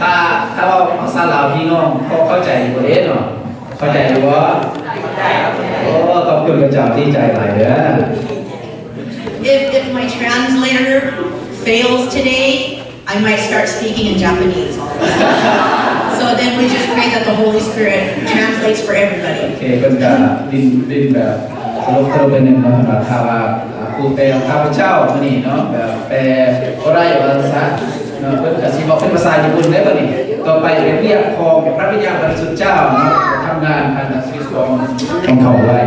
ຖ້າ ຖ້າເວົ້າພາສາລາວ ພີ່ນ້ອງພໍເຂົ້າໃຈຢູ່ບໍ່ເດເນາະ? ເຂົ້າໃຈຢູ່ບໍ່? ໂອ້ ຂອບຄຸນພະເຈົ້າ ດີໃຈຫຼາຍເດີ. If, if my translator fails today, I might start speaking in Japanese all of a sudden. So then we just pray that the Holy Spirit translates for everybody. ໂອເຄ ເພິ່ນກະຫຼິ້ນ ຫຼິ້ນແບບ ເອີ ຕະຫຼົກໆ ໜ້ອຍໜຶ່ງເນາະ ເພິ່ນວ່າ ຖ້າວ່າ ອ່າ ຜູ້ແປຂອງຂ້າພະເຈົ້າມື້ນີ້ເນາະ ແບບແປບໍ່ໄດ້ວ່າຊັ້ນເນາະ ເພິ່ນກະຊິເວົ້າເປັນພາສາຍີ່ປຸ່ນໄດ້ບັດນີ້. ຕໍ່ໄປເປັນວຽກຂອງພະວິນຍານບໍລິສຸດເຈົ້າເນາະ ທຳງານຜ່ານທາງຊີວິດຂອງ ຂອງເຂົາໄດ້.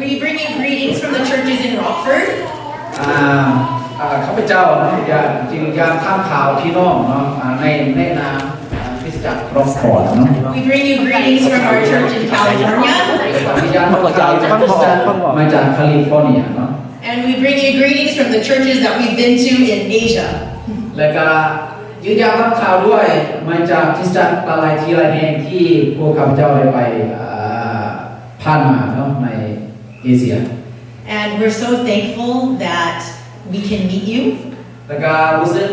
We bring you greetings from the churches in Rockford. ອ່າ ອ່າ ຂ້າພະເຈົ້າເນາະ ຢາກ ຈຶ່ງຢາກຖາມຂ່າວພີ່ນ້ອງເນາະ ອ່າ ໃນ ໃນນາມ ອ່າ ຄຣິສຕະຈັກ Rockford ເນາະ. We bring you greetings from our church in California. ຂໍອະນຸຍາດຖາມຂ່າວຈາກຄຣິສຕະຈັກ ມາຈາກ California ເນາະ. And we bring you greetings from the churches that we've been to in Asia. ແລະກະຢືນຢັນຖາມຂ່າວດ້ວຍ ມາຈາກຄຣິສຕະຈັກຫຼາຍໆທີ່ຫຼາຍແຫ່ງທີ່ພວກຂ້າພະເຈົ້າໄດ້ໄປ ອ່າ ຜ່ານມາເນາະ ໃນເອເຊຍ. And we're so thankful that we can meet you. ແລະກະຮູ້ສຶກ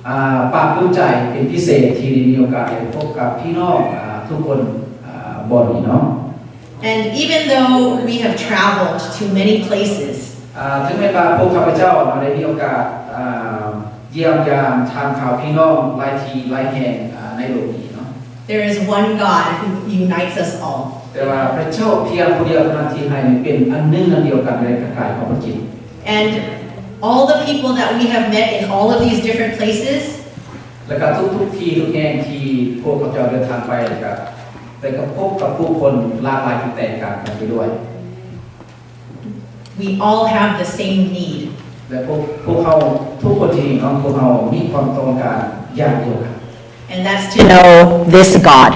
ອ່າ ປາບປຶ້ມໃຈເປັນພິເສດທີ່ໄດ້ມີໂອກາດໄດ້ພົບກັບພີ່ນ້ອງ ອ່າ ທຸກຄົນ ອ່າ ບ່ອນນີ້ເນາະ. And even though we have traveled to many places, ອ່າ ເຖິງແມ່ນວ່າພວກຂ້າພະເຈົ້າເນາະ ໄດ້ມີໂອກາດ ອ່າ ຢ້ຽມຢາມຖາມຂ່າວພີ່ນ້ອງຫຼາຍທີ່ຫຼາຍແຫ່ງ ອ່າ ໃນໂລກນີ້ເນາະ. There is one God who unites us all. ແຕ່ວ່າພະເຈົ້າພຽງຜູ້ດຽວເທົ່ານັ້ນທີ່ໃຫ້ເປັນອັນໜຶ່ງອັນດຽວກັນໃນພະກາຍຂອງພະຄຣິດ. And all the people that we have met in all of these different places, ແລະກະທຸກໆທີ່ທຸກແຫ່ງທີ່ພວກຂ້າພະເຈົ້າເດີນທາງໄປ ແລະກະໄດ້ພົບກັບຜູ້ຄົນຫຼາກຫຼາຍທີ່ແຕກຕ່າງກັນໄປດ້ວຍ. We all have the same need. ແລະພວກ ພວກເຮົາທຸກຄົນທີ່ນີ້ເນາະ ພວກເຮົາມີຄວາມຕ້ອງການຢ່າງດຽວກັນ. And that's to know this God.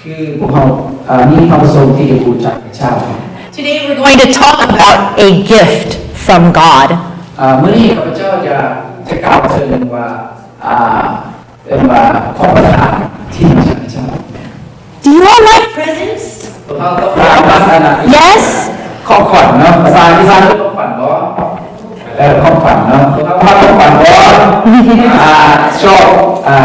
ຄືພວກເຮົາ ເອີ ມີຄວາມປະສົງທີ່ຈະຮູ້ຈັກພະເຈົ້າ. Today we're going to talk about a gift from God. ເອີ ມື້ນີ້ຂ້າພະເຈົ້າຢາກຈະກ່າວເຖິງວ່າ ອ່າ ເອີ້ນວ່າຂອງປະທານທີ່ມາຈາກພະເຈົ້າ. Do you all like presents? ພວກເຮົາຕ້ອງການວ່າອັນນ່າ Yes. ຂອງຂວັນເນາະ ພາສາອີສານເອີ້ນຂອງຂວັນບໍ່? ເອີ ຂອງຂວັນເນາະ ພວກເຮົາມັກຂອງຂວັນບໍ່? ອ່າ ຊອບ ອ່າ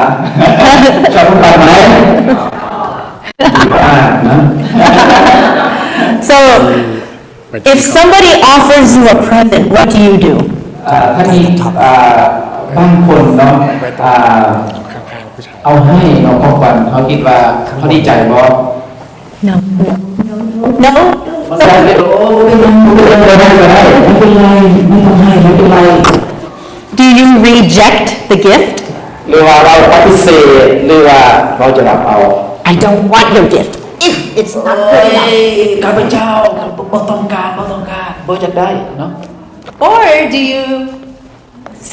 ຊອບຂອງຂວັນໄໝ? ດີມາກເນາະ. So, if somebody offers you a present, what do you do? ອ່າ ຖ້າມີ ອ່າ ບາງຄົນເນາະ ອ່າ ເອົາໃຫ້ເນາະ ຂອງຂວັນ ເຮົາຄິດວ່າເຮົາດີໃຈບໍ່? No. No. ບໍ່ເປັນຫຍັງ ບໍ່ເປັນຫຍັງ ບໍ່ເປັນຫຍັງ ບໍ່ເປັນໄປໄດ້ ບໍ່ເປັນໄປໄດ້ ບໍ່ເປັນໄປ ບໍ່ເປັນໄປ. Do you reject the gift? ຫຼືວ່າເຮົາປະຕິເສດ ຫຼືວ່າເຮົາຈະຮັບເອົາ? I don't want your gift if it's not good enough. ໂອ້ຍ ຂ້າພະເຈົ້າບໍ່ຕ້ອງການ ບໍ່ຕ້ອງການ ບໍ່ຢາກໄດ້ເນາະ. Or do you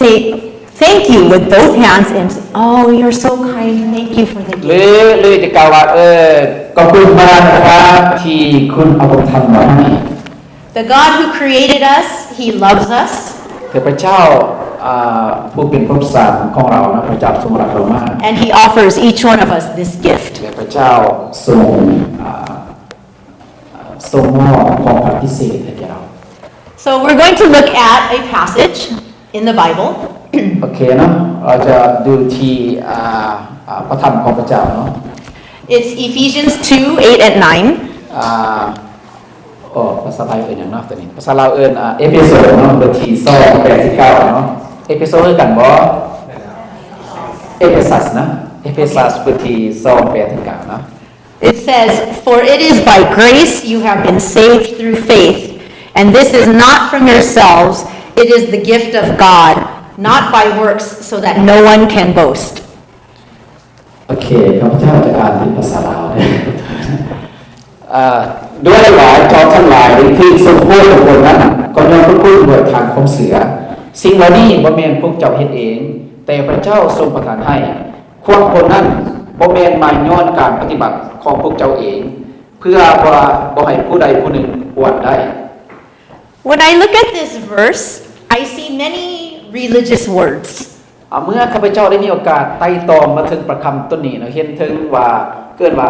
say thank you with both hands and say, "Oh, you're so kind, thank you for the gift." ຫຼື ຫຼືຈະກ່າວວ່າ ເອີ ຂອບຄຸນມາກນະຄັບ ທີ່ຄຸນເອົາຂອງຂວັນມາໃຫ້. The God who created us, he loves us. ແຕ່ພະເຈົ້າ ອ່າ ຜູ້ເປັນຜູ້ສ້າງຂອງເຮົານະ ພະເຈົ້າຊົງຮັກເຮົາມາກ. And he offers each one of us this gift. ແລະ ພະເຈົ້າຊົງ ອ່າ ສົ່ງມອບຂອງຂວັນພິເສດໃຫ້ແກ່ເຮົາ. So we're going to look at a passage in the Bible. ໂອເຄເນາະ ເຮົາຈະດູທີ່ ອ່າ ອ່າ ພະທຳຂອງພະເຈົ້າເນາະ. It's Ephesians two, eight and nine. ອ່າ ໂອ້ ພາສາໄທເອີ້ນຫຍັງເນາະໂຕນີ້? ພາສາລາວເອີ້ນ ອ່າ ເອເພໂຊເນາະ ບົດທີສອງ ແປດ ເກົ້າເນາະ. ເອເພໂຊຄືກັນບໍ່? ເອເພຊັສນະ ເອເພຊັສ ບົດທີສອງ ແປດ ເກົ້າເນາະ. It says, "For it is by grace you have been saved through faith, and this is not from yourselves, it is the gift of God, not by works, so that no one can boast." ໂອເຄ ຂ້າພະເຈົ້າຈະອ່ານເປັນພາສາລາວເດີ. ເອີ ດ້ວຍວ່າເຈົ້າທັງຫຼາຍໄດ້ຖືກຊົງໂພດຂອງຄົນນັ້ນ ກໍຍ້ອນພວກຄຸນດ້ວຍທາງຄວາມເຊື່ອ. ສິ່ງເຫຼົ່ານີ້ບໍ່ແມ່ນພວກເຈົ້າເຮັດເອງ, ແຕ່ພະເຈົ້າຊົງປະທານໃຫ້. ພວກຄົນນັ້ນບໍ່ແມ່ນມາຍ້ອນການປະຕິບັດຂອງພວກເຈົ້າເອງ, ເພື່ອວ່າບໍ່ໃຫ້ຜູ້ໃດຜູ້ໜຶ່ງອວດໄດ້. When I look at this verse, I see many religious words. ເມື່ອຂ້າພະເຈົ້າໄດ້ມີໂອກາດໄຕ່ຕອງມາເຖິງພະຄຳຕົ້ນນີ້ເນາະ ເຫັນເຖິງວ່າ ເອີ້ນວ່າ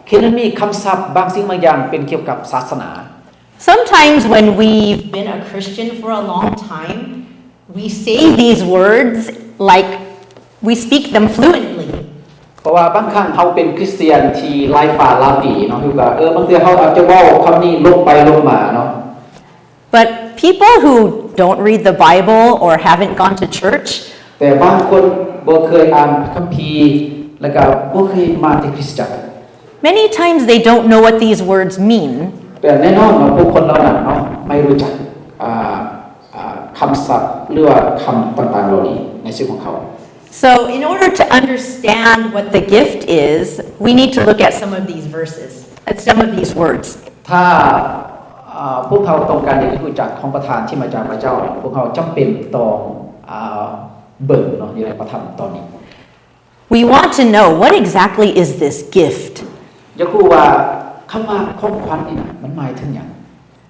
ເຫັນມັນມີຄຳສັບບາງສິ່ງບາງຢ່າງເປັນກ່ຽວກັບສາສະໜາ. Sometimes when we've been a Christian for a long time, we say these words like we speak them fluently. ເພາະວ່າບາງຄັ້ງເຮົາເປັນຄຣິສຕຽນທີ່ຫຼາຍຟ້າຫຼາຍປີເນາະ ຄືວ່າ ເອີ ບາງເທື່ອເຮົາອາດຈະເວົ້າຄຳນີ້ຫຼົງໄປຫຼົງມາເນາະ. But people who don't read the Bible or haven't gone to church, ແຕ່ບາງຄົນບໍ່ເຄີຍອ່ານຄຳພີ ແລ້ວກໍບໍ່ເຄີຍມາທີ່ຄຣິສຕະຈັກ many times they don't know what these words mean. ແຕ່ແນ່ນອນເນາະ ບຸກຄົນເຫຼົ່ານັ້ນເນາະ ໄມ່ຮູ້ຈັກ ອ່າ ອ່າ ຄຳສັບ ຫຼືວ່າຄຳຕ່າງໆເຫຼົ່ານີ້ໃນຊີວິດຂອງເຂົາ. So, in order to understand what the gift is, we need to look at some of these verses, at some of these words. ຖ້າ ອ່າ ພວກເຮົາຕ້ອງການທີ່ຈະຮູ້ຈັກຂອງປະທານທີ່ມາຈາກພະເຈົ້າ, ພວກເຮົາຈຳເປັນຕ້ອງ ອ່າ ເບິ່ງເນາະ ຢູ່ໃນພະທຳຕອນນີ້. We want to know, what exactly is this gift? ຢາກຮູ້ວ່າຄຳວ່າຂອງຂວັນນີ້ນະ ມັນໝາຍເຖິງຫຍັງ?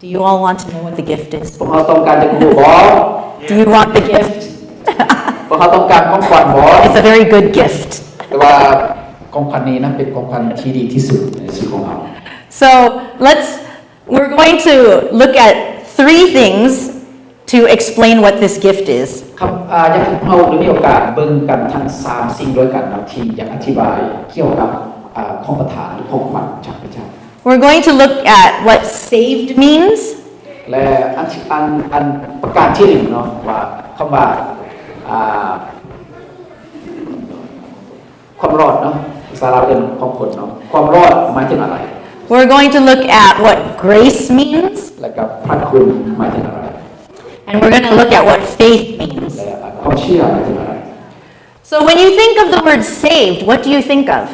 Do you all want to know what the gift is? ພວກເຮົາຕ້ອງການຈະຮູ້ບໍ່? Do you want the gift? ພວກເຮົາຕ້ອງການຂອງຂວັນບໍ່? It's a very good gift. ແຕ່ວ່າຂອງຂວັນນີ້ນະ ເປັນຂອງຂວັນທີ່ດີທີ່ສຸດໃນຊີວິດຂອງເຮົາ. So, let's, we're going to look at three things to explain what this gift is. ຄັບ ອາ ຢາກໃຫ້ເຮົາໄດ້ມີໂອກາດເບິ່ງກັນທັງສາມສິ່ງດ້ວຍກັນເນາະ ທີ່ຢາກອະທິບາຍກ່ຽວກັບ ອາ ຂອງປະທານ ຫຼື ຂອງຂວັນຈາກພະເຈົ້າ. We're going to look at what saved means. ແລະ ອັນ ອັນ ອັນປະການທີໜຶ່ງເນາະ ວ່າຄຳວ່າ ອາ ຄວາມລອດເນາະ ພາສາລາວເອີ້ນຄວາມພົ້ນເນາະ ຄວາມລອດໝາຍເຖິງອະໄລ? We're going to look at what grace means. ແລ້ວກໍພະຄຸນໝາຍເຖິງອະໄລ? And we're gonna look at what faith means. ແລະ ຄວາມເຊື່ອໝາຍເຖິງອະໄລ? So when you think of the word saved, what do you think of?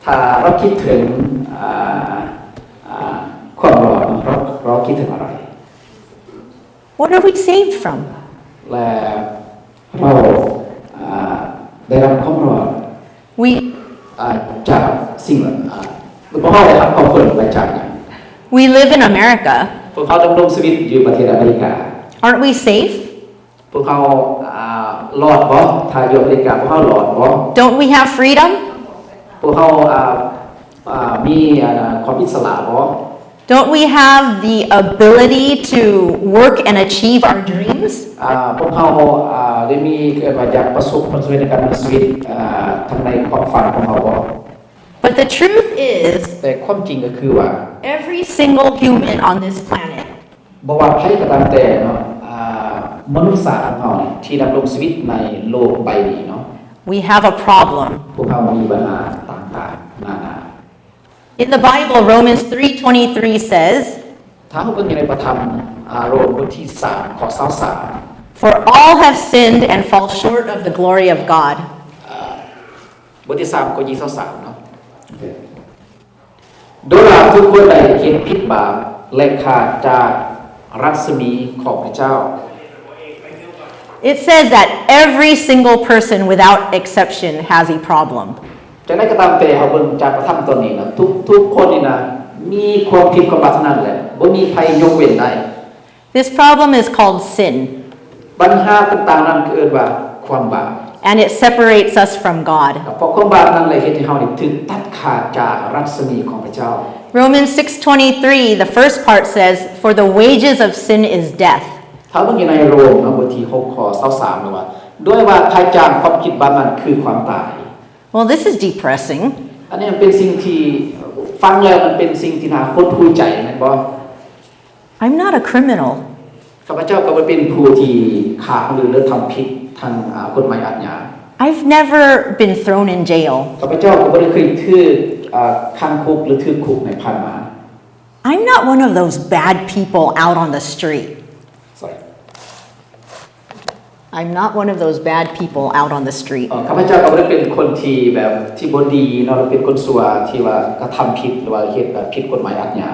ຖ້າເຮົາຄິດເຖິງ ອາ ອາ ຄວາມລອດເນາະ ເຮົາ ເຮົາຄິດເຖິງອະໄລ? What are we saved from? ແລະ ເຮົາ ອາ ໄດ້ຮັບຄວາມລອດ We ອາ ຈາກສິ່ງ ອາ ພວກເຮົາໄດ້ຮັບຄວາມລອດໄປຈາກຫຍັງ? We live in America. ພວກເຮົາດຳລົງຊີວິດຢູ່ປະເທດອາເມລິກາ. Aren't we safe? ພວກເຮົາ ອາ ລອດບໍ່? ຖ້າຢູ່ອາເມລິກາ ພວກເຮົາລອດບໍ່? Don't we have freedom? ພວກເຮົາ ອາ ອາ ມີ ອາ ຄວາມອິດສະຫຼະບໍ່? Don't we have the ability to work and achieve our dreams? ອາ ພວກເຮົາ ອາ ໄດ້ມີ ເອີ້ນວ່າຢາກປະສົບຜົນສຳເລັດໃນການດຳເນີນຊີວິດ ອາ ທັງໃນຄວາມຝັນຂອງເຮົາບໍ່? But the truth is, ແຕ່ຄວາມຈິງກໍຄືວ່າ every single human on this planet ບໍ່ວ່າໃຜກໍຕາມແຕ່ເນາະ ອາ ມະນຸດຊາດຂອງເຮົາທີ່ດຳລົງຊີວິດໃນໂລກໃບນີ້ເນາະ We have a problem. ພວກເຮົາມີບັນຫາຕ່າງໆນານາ. In the Bible, Romans three twenty-three says, ຖ້າເຮົາເບິ່ງຢູ່ໃນພະທຳ ອາ ໂຣມບົດທີສາມ ຂໍ້ຊາວສາມ For all have sinned and fall short of the glory of God. ອາ ບົດທີສາມ ຂໍ້ຊາວສາມເນາະ ໂດຍວ່າທຸກຄົນໄດ້ເຮັດຜິດບາບ ແລະ ຂາດຈາກລັດສະໝີຂອງພະເຈົ້າ. It says that every single person without exception has a problem. ຈັ່ງໃດກໍຕາມແຕ່ ເຮົາເບິ່ງຈາກພະທຳຕອນນີ້ນະ ທຸກໆຄົນນີ້ນະ ມີຄວາມຜິດຄວາມບາບທັງນັ້ນແຫຼະ ບໍ່ມີໃຜຍົກເວັ້ນໄດ້. This problem is called sin. ບັນຫາຕ່າງໆນັ້ນເອີ້ນວ່າຄວາມບາບ. And it separates us from God. ເພາະຄວາມບາບນັ້ນແຫຼະເຮັດໃຫ້ເຮົານີ້ຖືກຕັດຂາດຈາກລັດສະໝີຂອງພະເຈົ້າ. Romans six twenty-three, the first part says, For the wages of sin is death. ຖ້າເບິ່ງຢູ່ໃນໂຣມເນາະ ບົດທີຫົກ ຂໍ້ຊາວສາມ ເນາະ ວ່າ ດ້ວຍວ່າຄ່າຈ້າງຄວາມຜິດບາບນັ້ນຄືຄວາມຕາຍ. Well, this is depressing. ອັນນີ້ມັນເປັນສິ່ງທີ່ຟັງແລ້ວມັນເປັນສິ່ງທີ່ໜ້າຫົດຫູ່ໃຈ ແມ່ນບໍ່? I'm not a criminal. ຂ້າພະເຈົ້າກໍບໍ່ໄດ້ເປັນຜູ້ທີ່ຂ້າ ຫຼື ເລີຍທຳຜິດທາງ ອາ ກົດໝາຍອາຍາ. I've never been thrown in jail. ຂ້າພະເຈົ້າກໍບໍ່ໄດ້ເຄີຍຖືກ ອາ ຂັງຄຸກ ຫຼື ຖືກຄຸກໃນຜ່ານມາ. I'm not one of those bad people out on the street. Sorry. I'm not one of those bad people out on the street. ເອີ ຂ້າພະເຈົ້າກໍບໍ່ໄດ້ເປັນຄົນທີ່ແບບ ທີ່ບໍ່ດີເນາະ ຫຼື ເປັນຄົນຊົ່ວທີ່ວ່າກະທຳຜິດ ຫຼືວ່າເຮັດແບບຜິດກົດໝາຍອາຍາ.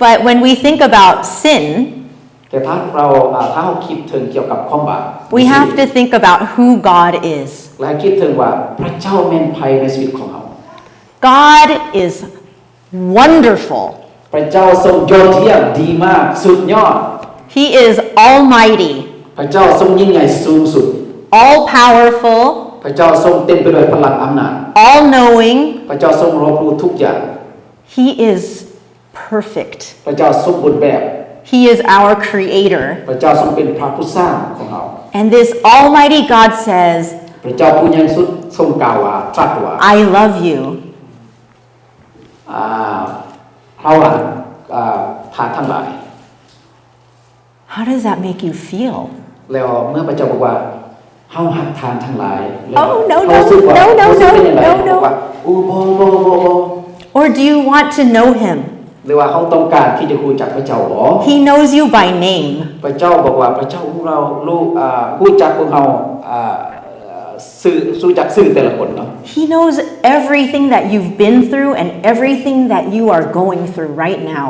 But when we think about sin, ແຕ່ຖ້າເຮົາ ອາ ຖ້າເຮົາຄິດເຖິງກ່ຽວກັບຄວາມບາບ we have to think about who God is. ແລະ ຄິດເຖິງວ່າພະເຈົ້າແມ່ນໃຜໃນຊີວິດຂອງເຮົາ. God is wonderful. ພະເຈົ້າຊົງຍອດຢ້ຽມ ດີມາກ ສຸດຍອດ. He is almighty. ພະເຈົ້າຊົງຍິ່ງໃຫຍ່ສູງສຸດ. All powerful. ພະເຈົ້າຊົງເຕັມໄປດ້ວຍພະລັງອຳນາດ. All knowing. ພະເຈົ້າຊົງຮອບຮູ້ທຸກຢ່າງ. He is perfect. ພະເຈົ້າສົມບູນແບບ. He is our creator. ພະເຈົ້າຊົງເປັນພະຜູ້ສ້າງຂອງເຮົາ. And this almighty God says, ພະເຈົ້າຜູ້ໃຫຍ່ສຸດຊົງກ່າວວ່າ ຕລັດວ່າ I love you. ອາ ເຮົາຮັກ ອາ ທ່ານທັງຫຼາຍ. How does that make you feel? ແລ້ວເມື່ອພະເຈົ້າບອກວ່າ ເຮົາຮັກທ່ານທັງຫຼາຍ ແລ້ວ Oh, no, ເຮົາ no, ຮູ້ສຶກວ່າ no, no, ຮູ້ສຶກເປັນຈັ່ງໃດ? no, no. ເຮົາບອກວ່າ ໂອ້ ບໍ່ ບໍ່ ບໍ່ ບໍ່ Or do you want to know him? ຫຼືວ່າເຮົາຕ້ອງການທີ່ຈະຮູ້ຈັກພະເຈົ້າບໍ່? He knows you by name. ພະເຈົ້າບອກວ່າ ພະເຈົ້າຮູ້ເຮົາ ຮູ້ ອາ ຮູ້ຈັກພວກເຮົາ ອາ ຊື່ ຮູ້ຈັກຊື່ແຕ່ລະຄົນເນາະ. He knows everything that you've been through and everything that you are going through right now.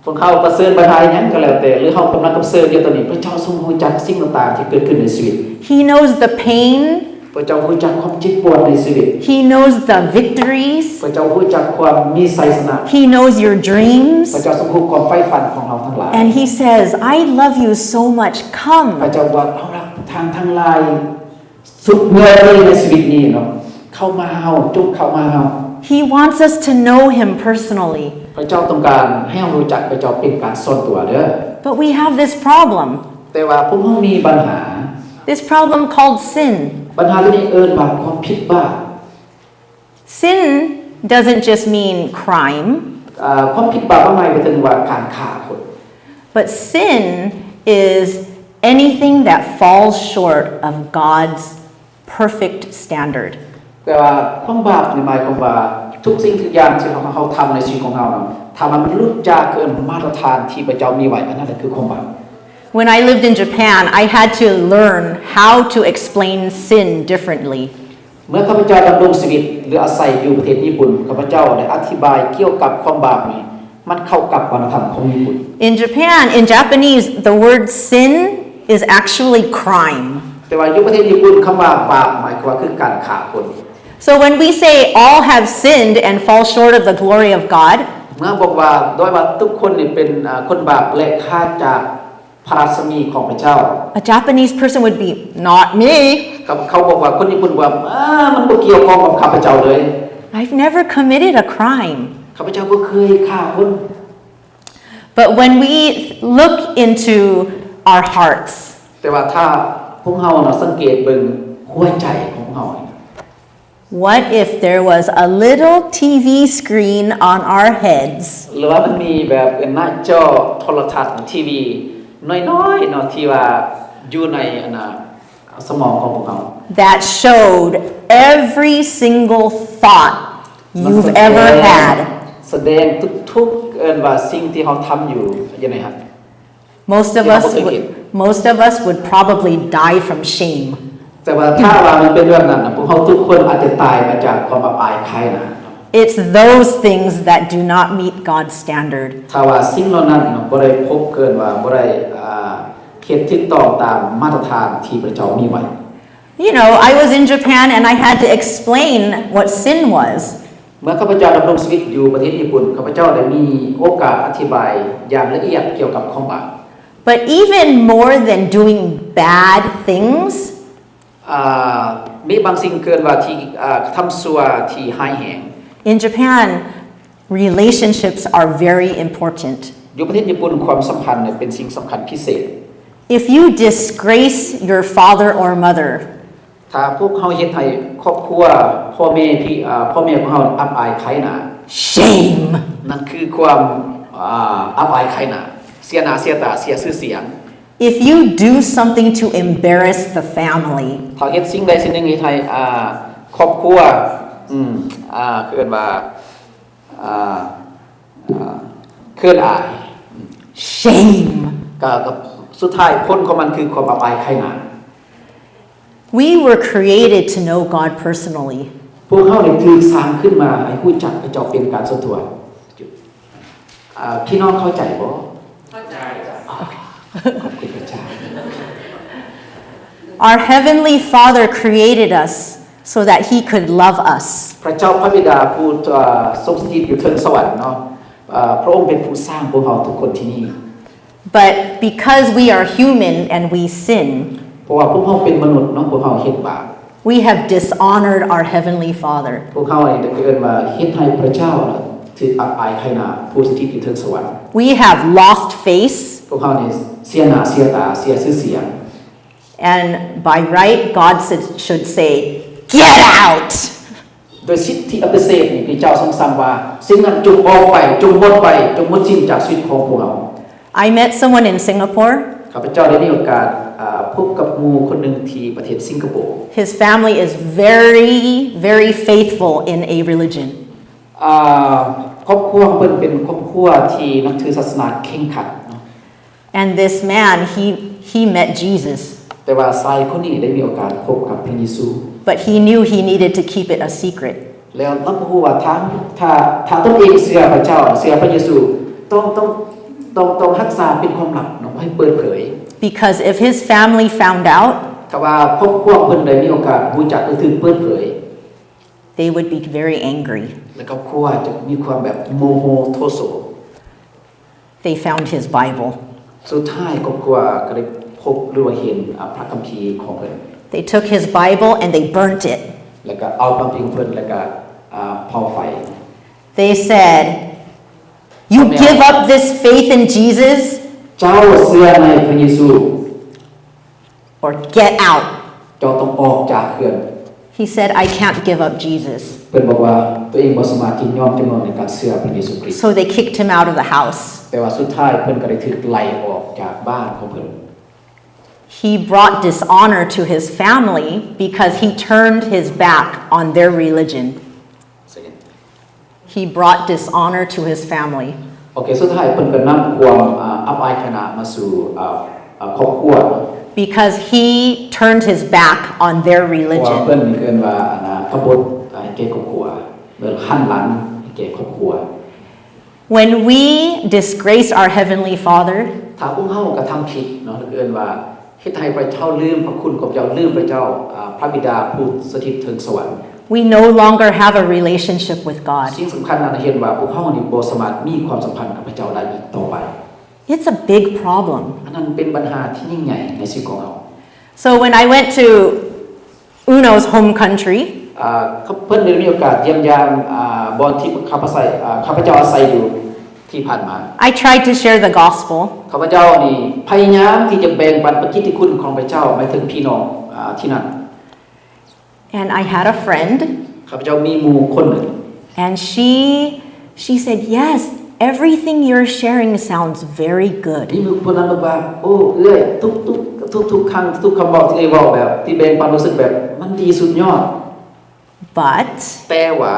ພວກເຮົາປະເຊີນບັນຫາອີ່ຫຍັງກໍແລ້ວແຕ່ ຫຼືເຮົາກຳລັງປະເຊີນຢູ່ຕອນນີ້ ພະເຈົ້າຊົງຮູ້ຈັກສິ່ງຕ່າງໆທີ່ເກີດຂຶ້ນໃນຊີວິດ. He knows the pain. ພະເຈົ້າຮູ້ຈັກຄວາມເຈັບປວດໃນຊີວິດ. He knows the victories. ພະເຈົ້າຮູ້ຈັກຄວາມມີໄຊຊະນະ. He knows your dreams. ພະເຈົ້າຊົງຮູ້ຄວາມໃຝ່ຝັນຂອງເຮົາທັງຫຼາຍ. And he says, I love you so much. Come. ພະເຈົ້າວ່າ ເຮົາຮັກທ່ານທັງຫຼາຍ ສຸດຍອດເລີຍໃນຊີວິດນີ້ເນາະ ເຂົ້າມາເຮົາ ຈົ່ງເຂົ້າມາເຮົາ. He wants us to know him personally. ພະເຈົ້າຕ້ອງການໃຫ້ເຮົາຮູ້ຈັກພະເຈົ້າເປັນການສ່ວນຕົວເດີ້. But we have this problem. ແຕ່ວ່າພວກເຮົາມີບັນຫາ. This problem called sin. ບັນຫາໂຕນີ້ເອີ້ນວ່າຄວາມຜິດບາບ. Sin doesn't just mean crime. ອາ ຄວາມຜິດບາບບໍ່ໝາຍເຖິງວ່າການຂ້າຄົນ. But sin is anything that falls short of God's perfect standard. ແຕ່ວ່າຄວາມບາບນີ້ໝາຍຄວາມວ່າທຸກສິ່ງທຸກຢ່າງທີ່ເຮົາ ເຮົາທຳໃນຊີວິດຂອງເຮົານະ ຖ້າມັນຫຼຸດຈາກ ເອີ້ນ ມາດຕະຖານທີ່ພະເຈົ້າມີໄວ້ ອັນນັ້ນແຫຼະຄືຄວາມບາບ. When I lived in Japan, I had to learn how to explain sin differently. ເມື່ອຂ້າພະເຈົ້າດຳລົງຊີວິດ ຫຼື ອາໄສຢູ່ປະເທດຍີ່ປຸ່ນ ຂ້າພະເຈົ້າໄດ້ອະທິບາຍກ່ຽວກັບຄວາມບາບນີ້ ມັນເຂົ້າກັບວັດທະນະທຳຂອງຍີ່ປຸ່ນ. In Japan, in Japanese, the word sin is actually crime. ແຕ່ວ່າຢູ່ປະເທດຍີ່ປຸ່ນ ຄຳວ່າບາບໝາຍຄວາມວ່າຄືການຂ້າຄົນ. So when we say all have sinned and fall short of the glory of God, ເມື່ອບອກວ່າ ໂດຍວ່າທຸກຄົນນີ້ເປັນ ອາ ຄົນບາບ ແລະ ຂາດຈາກ ພະລັດສະມີຂອງພະເຈົ້າ. A Japanese person would be, not me. ເຂົາ ເຂົາບອກວ່າ ຄົນຍີ່ປຸ່ນວ່າ ອາ ມັນບໍ່ກ່ຽວຂ້ອງກັບຂ້າພະເຈົ້າເລີຍ. I've never committed a crime. ຂ້າພະເຈົ້າບໍ່ເຄີຍຂ້າຄົນ. But when we look into our hearts, ແຕ່ວ່າຖ້າພວກເຮົານະສັງເກດເບິ່ງຫົວໃຈຂອງເຮົາ What if there was a little T V screen on our heads ຫຼືວ່າມັນມີແບບເປັນໜ້າຈໍໂທລະທັດ ທີວີ ນ້ອຍໆເນາະ ທີ່ວ່າຢູ່ໃນອັນນ່າສະໝອງຂອງພວກເຮົາ that showed every single thought you've ever had? ສະແດງທຸກໆ ເອີ້ນວ່າສິ່ງທີ່ເຮົາທຳຢູ່ ຢູ່ໃນຫັ້ນ Most of us would, most of us would probably die from shame. ແຕ່ວ່າຖ້າວ່າມັນເປັນແບບນັ້ນນະ ພວກເຮົາທຸກຄົນອາດຈະຕາຍມາຈາກຄວາມອັບອາຍຂາຍໜ້າ. It's those things that do not meet God's standard. ຖ້າວ່າສິ່ງເຫຼົ່ານັ້ນນະ ບໍ່ໄດ້ພົບເກີນວ່າ ບໍ່ໄດ້ ອ່າ ເຮັດຖືກຕ້ອງຕາມມາດຕະຖານທີ່ພະເຈົ້າມີໄວ້. You know, I was in Japan and I had to explain what sin was. ເມື່ອຂ້າພະເຈົ້າດຳລົງຊີວິດຢູ່ປະເທດຍີ່ປຸ່ນ ຂ້າພະເຈົ້າໄດ້ມີໂອກາດອະທິບາຍຢ່າງລະອຽດກ່ຽວກັບຄວາມບາບ. But even more than doing bad things, ອາ ມີບາງສິ່ງເກີນວ່າທີ່ ອາ ກະທຳຊົ່ວທີ່ຮ້າຍແຮງ. In Japan, relationships are very important. ຢູ່ປະເທດຍີ່ປຸ່ນ ຄວາມສຳພັນເປັນສິ່ງສຳຄັນພິເສດ. If you disgrace your father or mother, ຖ້າພວກເຮົາເຮັດໃຫ້ຄອບຄົວ ພໍ່ແມ່ ພີ່ ອາ ພໍ່ແມ່ຂອງເຮົາອັບອາຍຂາຍໜ້າ Shame. ນັ້ນຄືຄວາມ ອາ ອັບອາຍຂາຍໜ້າ ເສຍໜ້າເສຍຕາ ເສຍຊື່ສຽງ. If you do something to embarrass the family, ຖ້າເຮັດສິ່ງໃດສິ່ງໜຶ່ງເຮັດໃຫ້ ອາ ຄອບຄົວ ອືມ ອາ ເອີ້ນວ່າ ອາ ອາ ເຂີນອາຍ Shame. ກະ ກະ ສຸດທ້າຍຜົນຂອງມັນຄືຄວາມອັບອາຍຂາຍໜ້າ. We were created to know God personally. ພວກເຮົາໄດ້ຖືກສ້າງຂຶ້ນມາໃຫ້ຮູ້ຈັກພະເຈົ້າເປັນການສ່ວນຕົວ. ອາ ພີ່ນ້ອງເຂົ້າໃຈບໍ່? ເຂົ້າໃຈ. ຂອບຄຸນພະເຈົ້າ. Our Heavenly Father created us so that He could love us. ພະເຈົ້າພະບິດາຜູ້ ເອີ ຊົງສະຖິດຢູ່ເທິງສະຫວັນເນາະ ເອີ ພະອົງເປັນຜູ້ສ້າງພວກເຮົາທຸກຄົນທີ່ນີ້. But because we are human and we sin, ເພາະວ່າພວກເຮົາເປັນມະນຸດເນາະ ພວກເຮົາເຮັດບາບ. We have dishonored our Heavenly Father. ພວກເຮົາເອງກໍເອີ້ນວ່າເຮັດໃຫ້ພະເຈົ້າຖືກອັບອາຍຂາຍໜ້າ ຜູ້ສະຖິດຢູ່ເທິງສະຫວັນ. We have lost face. ພວກເຮົານີ້ເສຍໜ້າເສຍຕາ ເສຍຊື່ສຽງ. And by right, God should, should say, "Get out!" ໂດຍສິດທິອະພິເສດນີ້ ພະເຈົ້າຊົງສັ່ງວ່າ ສິ່ງນັ້ນຈົ່ງອອກໄປ, ຈົ່ງໝົດໄປ, ຈົ່ງໝົດສິ້ນຈາກຊີວິດຂອງພວກເຮົາ. I met someone in Singapore. ຂ້າພະເຈົ້າໄດ້ມີໂອກາດ ອາ ພົບກັບໝູ່ຄົນໜຶ່ງທີ່ປະເທດສິງກະໂປ. His family is very, very faithful in a religion. ອາ ຄອບຄົວຂອງເພິ່ນເປັນຄອບຄົວທີ່ນັບຖືສາສະໜາເຄັ່ງຄັດເນາະ. And this man, he, he met Jesus. ແຕ່ວ່າຊາຍຄົນນີ້ໄດ້ມີໂອກາດພົບກັບພະເຢຊູ. But he knew he needed to keep it a secret. ແລ້ວລາວຮູ້ວ່າຖ້າ ຖ້າ ຖ້າຕົນເອງເຊື່ອພະເຈົ້າ, ເຊື່ອພະເຢຊູ, ຕ້ອງ ຕ້ອງ ຕ້ອງ ຕ້ອງຮັກສາເປັນຄວາມລັບເນາະ, ບໍ່ໃຫ້ເປີດເຜີຍ. Because if his family found out, ຖ້າວ່າຄອບຄົວເພິ່ນໄດ້ມີໂອກາດຮູ້ຈັກ ຫຼື ຖືກເປີດເຜີຍ, they would be very angry. ແລະ ຄອບຄົວຈະມີຄວາມແບບໂມໂຫໂທໂສ. They found his Bible. ສຸດທ້າຍຄອບຄົວກໍໄດ້ພົບ ຫຼືວ່າເຫັນ ອາ ພະຄຳພີຂອງເພິ່ນ. They took his Bible and they burnt it. ແລ້ວກໍເອົາພະຄຳພີຂອງເພິ່ນ ແລ້ວກໍ ອາ ເຜົາໄຟ. They said, "You give up this faith in Jesus?" ເຈົ້າເຊື່ອໃນພະເຢຊູ Or get out. ເຈົ້າຕ້ອງອອກຈາກເຮືອນ. He said, "I can't give up Jesus." ເພິ່ນບອກວ່າຕົວເອງບໍ່ສາມາດທີ່ຍອມຈຳນົນໃນການເຊື່ອພະເຢຊູຄຣິດ. So they kicked him out of the house. ແຕ່ວ່າສຸດທ້າຍເພິ່ນກໍໄດ້ຖືກໄລ່ອອກຈາກບ້ານຂອງເພິ່ນ. He brought dishonor to his family because he turned his back on their religion. Second. He brought dishonor to his family. ໂອເຄ ສຸດທ້າຍເພິ່ນກໍນຳຄວາມ ອາ ອັບອາຍຂາຍໜ້າມາສູ່ ອາ ອາ ຄອບຄົວ Because he turned his back on their ເພາະວ່າ religion. ເພິ່ນນີ້ເອີ້ນວ່າ ອັນນ່າ ກະບົດ ອາ ໃຫ້ແກ່ຄອບຄົວ ເອີ້ນຫັນຫຼັງໃຫ້ແກ່ຄອບຄົວ. When we disgrace our Heavenly Father, ຖ້າພວກເຮົາກະທຳຜິດເນາະ ເອີ້ນວ່າ ເຮັດໃຫ້ພະເຈົ້າລືມພະຄຸນຂອງພະເຈົ້າ, ລືມພະເຈົ້າ ອາ ພະບິດາຜູ້ສະຖິດເທິງສະຫວັນ. We no longer have a relationship with God. ສິ່ງສຳຄັນນັ້ນເຫັນວ່າພວກເຮົານີ້ບໍ່ສາມາດມີຄວາມສຳພັນກັບພະເຈົ້າໄດ້ອີກຕໍ່ໄປ. It's a big problem. ອັນນັ້ນເປັນບັນຫາທີ່ຍິ່ງໃຫຍ່ໃນຊີວິດຂອງເຮົາ. So when I went to Uno's home country, ອາ ເພິ່ນໄດ້ມີໂອກາດຢ້ຽມຢາມ ອາ ບ່ອນທີ່ຂ້າພະໄຊ ອາ ຂ້າພະເຈົ້າອາໄສຢູ່ທີ່ຜ່ານມາ. I tried to share the gospel. ຂ້າພະເຈົ້ານີ້ພະຍາຍາມທີ່ຈະແບ່ງປັນພະກິດຕິຄຸນຂອງພະເຈົ້າໄປເຖິງພີ່ນ້ອງ ອາ ທີ່ນັ້ນ. And I had a friend. ຂ້າພະເຈົ້າມີໝູ່ຄົນໜຶ່ງ. And she, she said, "Yes, everything you're sharing sounds very good." ມີໝູ່ຄົນນັ້ນບອກວ່າ ໂອ້ ເອື້ອຍ ທຸກໆ ທຸກໆຄັ້ງ ທຸກໆຄຳເວົ້າທີ່ເອື້ອຍເວົ້າ ແບບທີ່ແບ່ງປັນ ຮູ້ສຶກແບບມັນດີສຸດຍອດ. But ແຕ່ວ່າ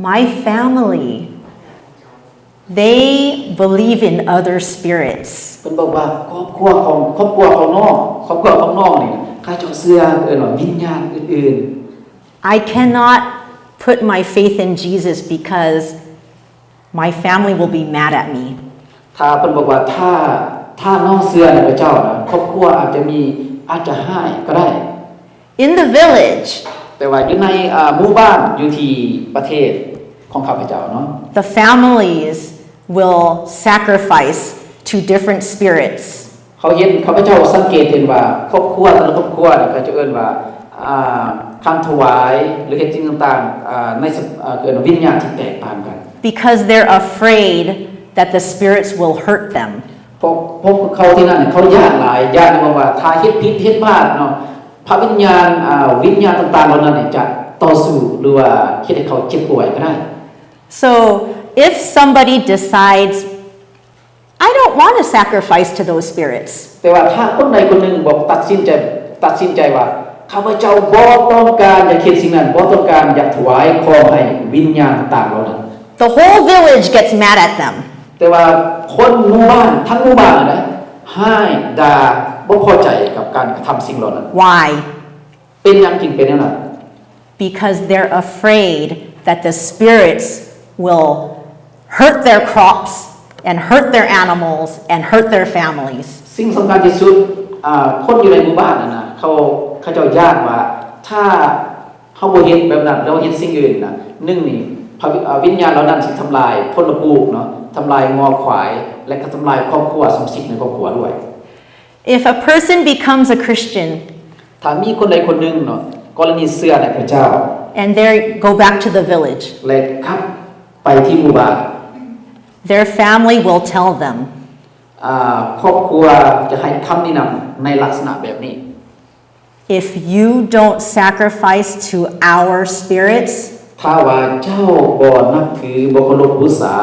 My family, they believe in other spirits. ເພິ່ນບອກວ່າຄອບຄົວຂອງ ຄອບຄົວຂອງນ້ອງ ຄອບຄົວຂອງນ້ອງນີ້ ເຂົາເຈົ້າເຊື່ອ ເອີ້ນວ່າວິນຍານອື່ນໆ. I cannot put my faith in Jesus because my family will be mad at me. ຖ້າເພິ່ນບອກວ່າ ຖ້າ ຖ້ານ້ອງເຊື່ອໃນພະເຈົ້ານະ ຄອບຄົວອາດຈະມີ ອາດຈະຮ້າຍກໍໄດ້. In the village, ແຕ່ວ່າຢູ່ໃນ ເອີ່ ໝູ່ບ້ານ ຢູ່ທີ່ປະເທດຂອງຂ້າພະເຈົ້າເນາະ the families will sacrifice to different spirits. ເຂົາເຫັນ ຂ້າພະເຈົ້າສັງເກດເຫັນວ່າ ຄອບຄົວແຕ່ລະຄອບຄົວນີ້ ເຂົາຈະເອີ້ນວ່າ ອ່າ ການຖວາຍ ຫຼື ເຮັດສິ່ງຕ່າງໆ ອ່າ ໃນ ສະ ເອີ້ນວ່າວິນຍານທີ່ແຕກຕ່າງກັນ Because they're afraid that the spirits will hurt them. ພວກ ພວກເຂົາທີ່ນັ້ນ ເຂົາຢ້ານຫຼາຍ ຢ້ານວ່າ ວ່າຖ້າເຮັດຜິດເຮັດພາດເນາະ ພະວິນຍານ ອ່າ ວິນຍານຕ່າງໆເຫຼົ່ານັ້ນນີ້ຈະຕໍ່ສູ້ ຫຼືວ່າເຮັດໃຫ້ເຂົາເຈັບປ່ວຍກໍໄດ້. So, if somebody decides, "I don't want to sacrifice to those spirits," ແຕ່ວ່າຖ້າຄົນໃດຄົນໜຶ່ງບອກ ຕັດສິນໃຈ ຕັດສິນໃຈວ່າ ຂ້າພະເຈົ້າບໍ່ຕ້ອງການຢາກເຮັດສິ່ງນັ້ນ ບໍ່ຕ້ອງການຢາກຖວາຍຂອງໃຫ້ວິນຍານຕ່າງໆເຫຼົ່ານັ້ນ the whole village gets mad at them. ແຕ່ວ່າຄົນໝູ່ບ້ານ ທັງໝູ່ບ້ານນັ້ນນະ ຮ້າຍ ດ່າ ບໍ່ພໍໃຈກັບການກະທຳສິ່ງເຫຼົ່ານັ້ນ. Why? ເປັນຫຍັງຈຶ່ງເປັນແນວນັ້ນ? Because they're afraid that the spirits will hurt their crops and hurt their animals and hurt their families. ສິ່ງສຳຄັນທີ່ສຸດ ອ່າ ຄົນຢູ່ໃນໝູ່ບ້ານນັ້ນນະ ເຂົາ ເຂົາເຈົ້າຢ້ານວ່າ ຖ້າ ເຮົາບໍ່ເຮັດແບບນັ້ນ ແລ້ວເຮັດສິ່ງອື່ນນະ ໜຶ່ງນີ້ ພະວິ ອາ ວິນຍານເຫຼົ່ານັ້ນຊິທຳລາຍຜົນລະປູກເນາະ ທຳລາຍງົວຄວາຍ ແລະ ກໍທຳລາຍຄອບຄົວ ສະມາຊິກໃນຄອບຄົວດ້ວຍ. If a person becomes a Christian ຖ້າມີຄົນໃດຄົນໜຶ່ງເນາະ ກໍລະນີເຊື່ອໃນພະເຈົ້າ and they go back to the village, ແລະ ກັບໄປທີ່ໝູ່ບ້ານ their family will tell them, ອາ ຄອບຄົວຈະໃຫ້ຄຳແນະນຳໃນລັກສະນະແບບນີ້ If you don't sacrifice to our spirits, ຖ້າວ່າເຈົ້າບໍ່ນັບຖື ບໍ່ເຄົາລົບບູຊາ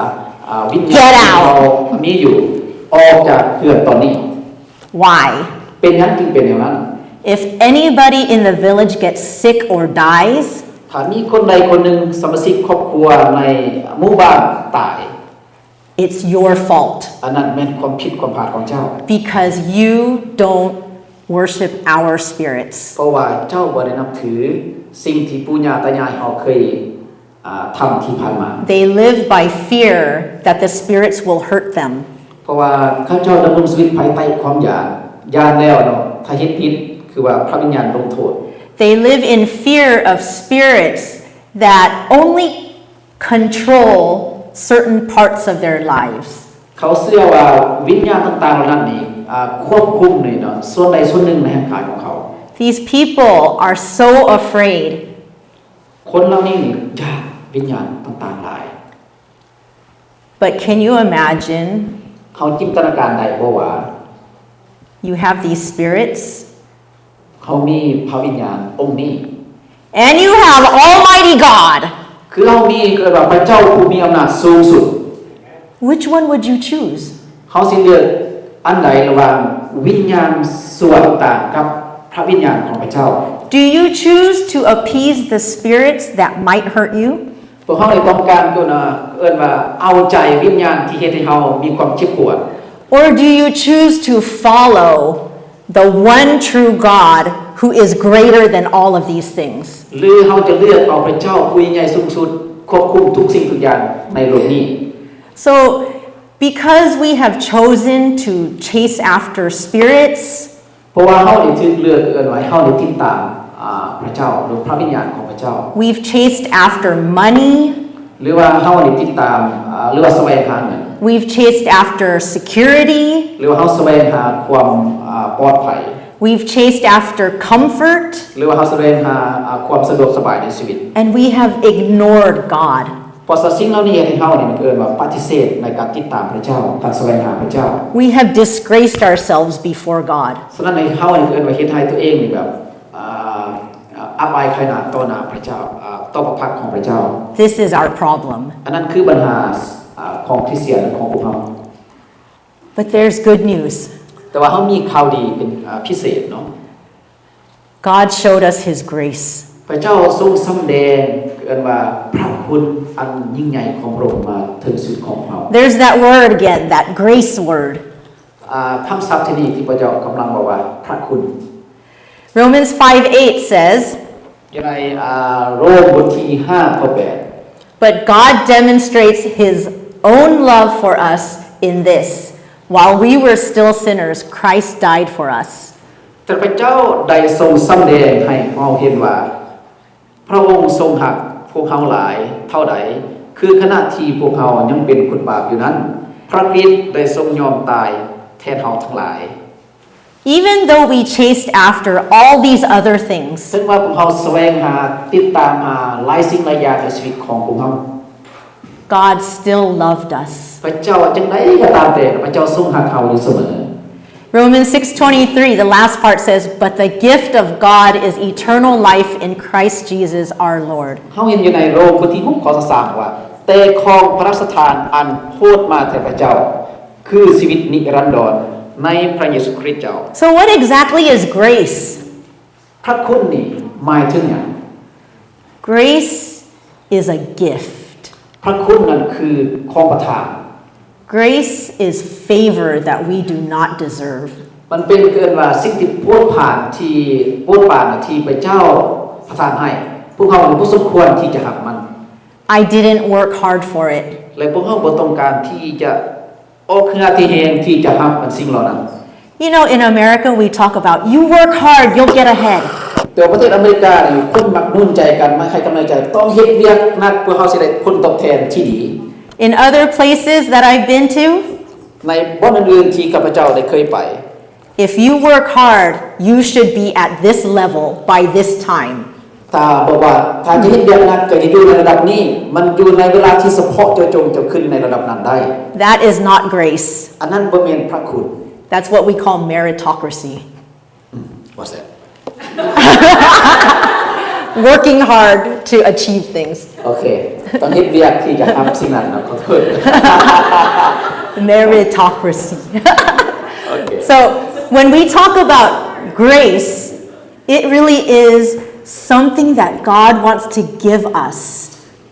ອາ ວິນຍານ Get out! ທີ່ເຮົາມີຢູ່ ອອກຈາກເຮືອນຕອນນີ້. Why? ເປັນຫຍັງຈຶ່ງເປັນແນວນັ້ນ? If anybody in the village gets sick or dies, ຖ້າມີຄົນໃດຄົນໜຶ່ງ ສະມາຊິກຄອບຄົວໃນໝູ່ບ້ານຕາຍ It's your fault. ອັນນັ້ນແມ່ນຄວາມຜິດຄວາມພາດຂອງເຈົ້າ Because you don't worship our spirits. ເພາະວ່າເຈົ້າບໍ່ໄດ້ນັບຖືສິ່ງທີ່ປູ່ຍ່າຕາຍາຍເຮົາເຄີຍ ອາ ທຳທີ່ຜ່ານມາ. They live by fear that the spirits will hurt them. ເພາະວ່າເຂົາເຈົ້າດຳລົງຊີວິດພາຍໃຕ້ຄວາມຢ້ານ, ຢ້ານແລ້ວເນາະ ຖ້າເຮັດຜິດ ຄືວ່າພະວິນຍານລົງໂທດ. They live in fear of spirits that only control certain parts of their lives. ເຂົາເຊື່ອວ່າວິນຍານຕ່າງໆເຫຼົ່ານັ້ນນີ້ ອາ ຄວບຄຸມນີ້ເນາະ ສ່ວນໃດສ່ວນໜຶ່ງໃນຮ່າງກາຍຂອງເຂົາ. These people are so afraid. ຄົນເຫຼົ່ານີ້ນີ້ຢ້ານວິນຍານຕ່າງໆຫຼາຍ. But can you imagine? ເຮົາຈິນຕະນາການໄດ້ບໍ່ວ່າ You have these spirits. ເຮົາມີພະວິນຍານອົງນີ້ And you have Almighty God. ຄືເຮົາມີ ເອີ້ນວ່າພະເຈົ້າຜູ້ມີອຳນາດສູງສຸດ. Which one would you choose? ເຮົາຊິເລືອກອັນໃດລະຫວ່າງວິນຍານຊົ່ວຕ່າງໆກັບພະວິນຍານຂອງພະເຈົ້າ? Do you choose to appease the spirits that might hurt you? ພວກເຮົານີ້ຕ້ອງການ ເອີ້ນວ່າ ເອີ້ນວ່າເອົາໃຈວິນຍານທີ່ເຮັດໃຫ້ເຮົາມີຄວາມເຈັບປວດ Or do you choose to follow the one true God who is greater than all of these things? ຫຼືເຮົາຈະເລືອກເອົາພະເຈົ້າຜູ້ຍິ່ງໃຫຍ່ສູງສຸດ ຄວບຄຸມທຸກສິ່ງທຸກຢ່າງໃນໂລກນີ້? So, because we have chosen to chase after spirits, ເພາະວ່າເຮົາໄດ້ຖືກເລືອກ ເອີ້ນວ່າເຮົາໄດ້ຕິດຕາມ ອາ ພະເຈົ້າ ຫຼືພະວິນຍານຂອງພະເຈົ້າ. We've chased after money. ຫຼືວ່າເຮົາໄດ້ຕິດຕາມ ອາ ຫຼືວ່າສະແຫວງຫາເງິນ. We've chased after security. ຫຼືວ່າເຮົາສະແຫວງຫາຄວາມ ອາ ປອດໄພ. We've chased after comfort. ຫຼືວ່າເຮົາສະແຫວງຫາ ອາ ຄວາມສະດວກສະບາຍໃນຊີວິດ. And we have ignored God. ເພາະສະສິ່ງເຫຼົ່ານີ້ເຮັດໃຫ້ເຮົານີ້ ມັນເອີ້ນວ່າປະຕິເສດໃນການຕິດຕາມພະເຈົ້າ, ການສະແຫວງຫາພະເຈົ້າ. We have disgraced ourselves before God. ສະນັ້ນໃຫ້ເຮົານີ້ເອີ້ນວ່າເຮັດໃຫ້ຕົວເອງນີ້ແບບ ອາ ອັບອາຍຂາຍໜ້າຕໍ່ໜ້າພະເຈົ້າ, ອາ ຕໍ່ພະພັກຂອງພະເຈົ້າ. This is our problem. ອັນນັ້ນຄືບັນຫາ ອາ ຂອງຄຣິສຕຽນຂອງພວກເຮົາ. But there's good news. ແຕ່ວ່າເຮົາມີຂ່າວດີເປັນ ອາ ພິເສດເນາະ. God showed us his grace. ພະເຈົ້າຊົງສຳແດງ ເອີ້ນວ່າພະຄຸນອັນຍິ່ງໃຫຍ່ຂອງພະອົງມາເຖິງຊີວິດຂອງເຮົາ. There's that word again, that grace word. ອາ ຄຳສັບທີ່ນີ້ທີ່ພະເຈົ້າກຳລັງບອກວ່າພະຄຸນ. Romans five eight says, ຢູ່ໃນ ອາ ໂຣມບົດທີຫ້າ ຂໍ້ແປດ. But God demonstrates his own love for us in this, while we were still sinners, Christ died for us. ແຕ່ພະເຈົ້າໄດ້ຊົງສຳແດງໃຫ້ເຮົາເຫັນວ່າ ພະອົງຊົງຮັກພວກເຮົາຫຼາຍເທົ່າໃດ, ຄືຂະນະທີ່ພວກເຮົາຍັງເປັນຄົນບາບຢູ່ນັ້ນ, ພະຄຣິດໄດ້ຊົງຍອມຕາຍແທນເຮົາທັງຫຼາຍ. Even though we chased after all these other things, ເຖິງວ່າພວກເຮົາສະແຫວງຫາ, ຕິດຕາມຫາຫຼາຍສິ່ງຫຼາຍຢ່າງໃນຊີວິດຂອງພວກເຮົາ, God still loved us. ພະເຈົ້າຈັ່ງໃດກໍຕາມແຕ່, ພະເຈົ້າຊົງຮັກເຮົາຢູ່ສະເໝີ. Romans six twenty-three, the last part says, "But the gift of God is eternal life in Christ Jesus our Lord." ເຮົາເຫັນຢູ່ໃນໂຣມບົດທີຫົກ ຂໍ້ຊາວສາມວ່າ, ແຕ່ຂອງພະລາຊະທານອັນໂພດມາແຕ່ພະເຈົ້າ ຄືຊີວິດນິລັນດອນໃນພະເຢຊູຄຣິດເຈົ້າ. So what exactly is grace? ພະຄຸນນີ້ໝາຍເຖິງຫຍັງ? Grace is a gift. ພະຄຸນນັ້ນຄືຂອງປະທານ. Grace is favor that we do not deserve. ມັນເປັນ ເອີ້ນວ່າ ສິ່ງທີ່ໂປດປານ ທີ່ໂປດປານທີ່ພະເຈົ້າປະທານໃຫ້, ພວກເຮົາບໍ່ສົມຄວນທີ່ຈະຮັບມັນ. I didn't work hard for it. ແລະ ພວກເຮົາບໍ່ຕ້ອງການທີ່ຈະ ອອກເຫື່ອທີ່ແຮງທີ່ຈະຮັບອັນສິ່ງເຫຼົ່ານັ້ນ. You know, in America, we talk about, "You work hard, you'll get ahead." ແຕ່ວ່າປະເທດອາເມລິການີ້ ຄົນມັກໜູນໃຈກັນ, ມັກໃຫ້ກຳລັງໃຈ, ຕ້ອງເຮັດວຽກໜັກ ເພື່ອເຮົາຊິໄດ້ຜົນຕອບແທນທີ່ດີ. In other places that I've been to, ໃນບ່ອນອື່ນໆທີ່ຂ້າພະເຈົ້າໄດ້ເຄີຍໄປ, If you work hard, you should be at this level by this time. ຖ້າບອກວ່າ ຖ້າຈະເຮັດວຽກໜັກ ຈະຢູ່ໃນລະດັບນີ້, ມັນຢູ່ໃນເວລາທີ່ສະເພາະເຈາະຈົງ ເຈົ້າຂຶ້ນໃນລະດັບນັ້ນໄດ້. That is not grace. ອັນນັ້ນບໍ່ແມ່ນພະຄຸນ. That's what we call meritocracy. ອືມ What's that? Working hard to achieve things. ໂອເຄ ຕ້ອງເຮັດວຽກທີ່ຈະຮັບສິ່ງນັ້ນເນາະ ຂໍໂທດ Meritocracy. ໂອເຄ So, when we talk about grace, it really is something that God wants to give us.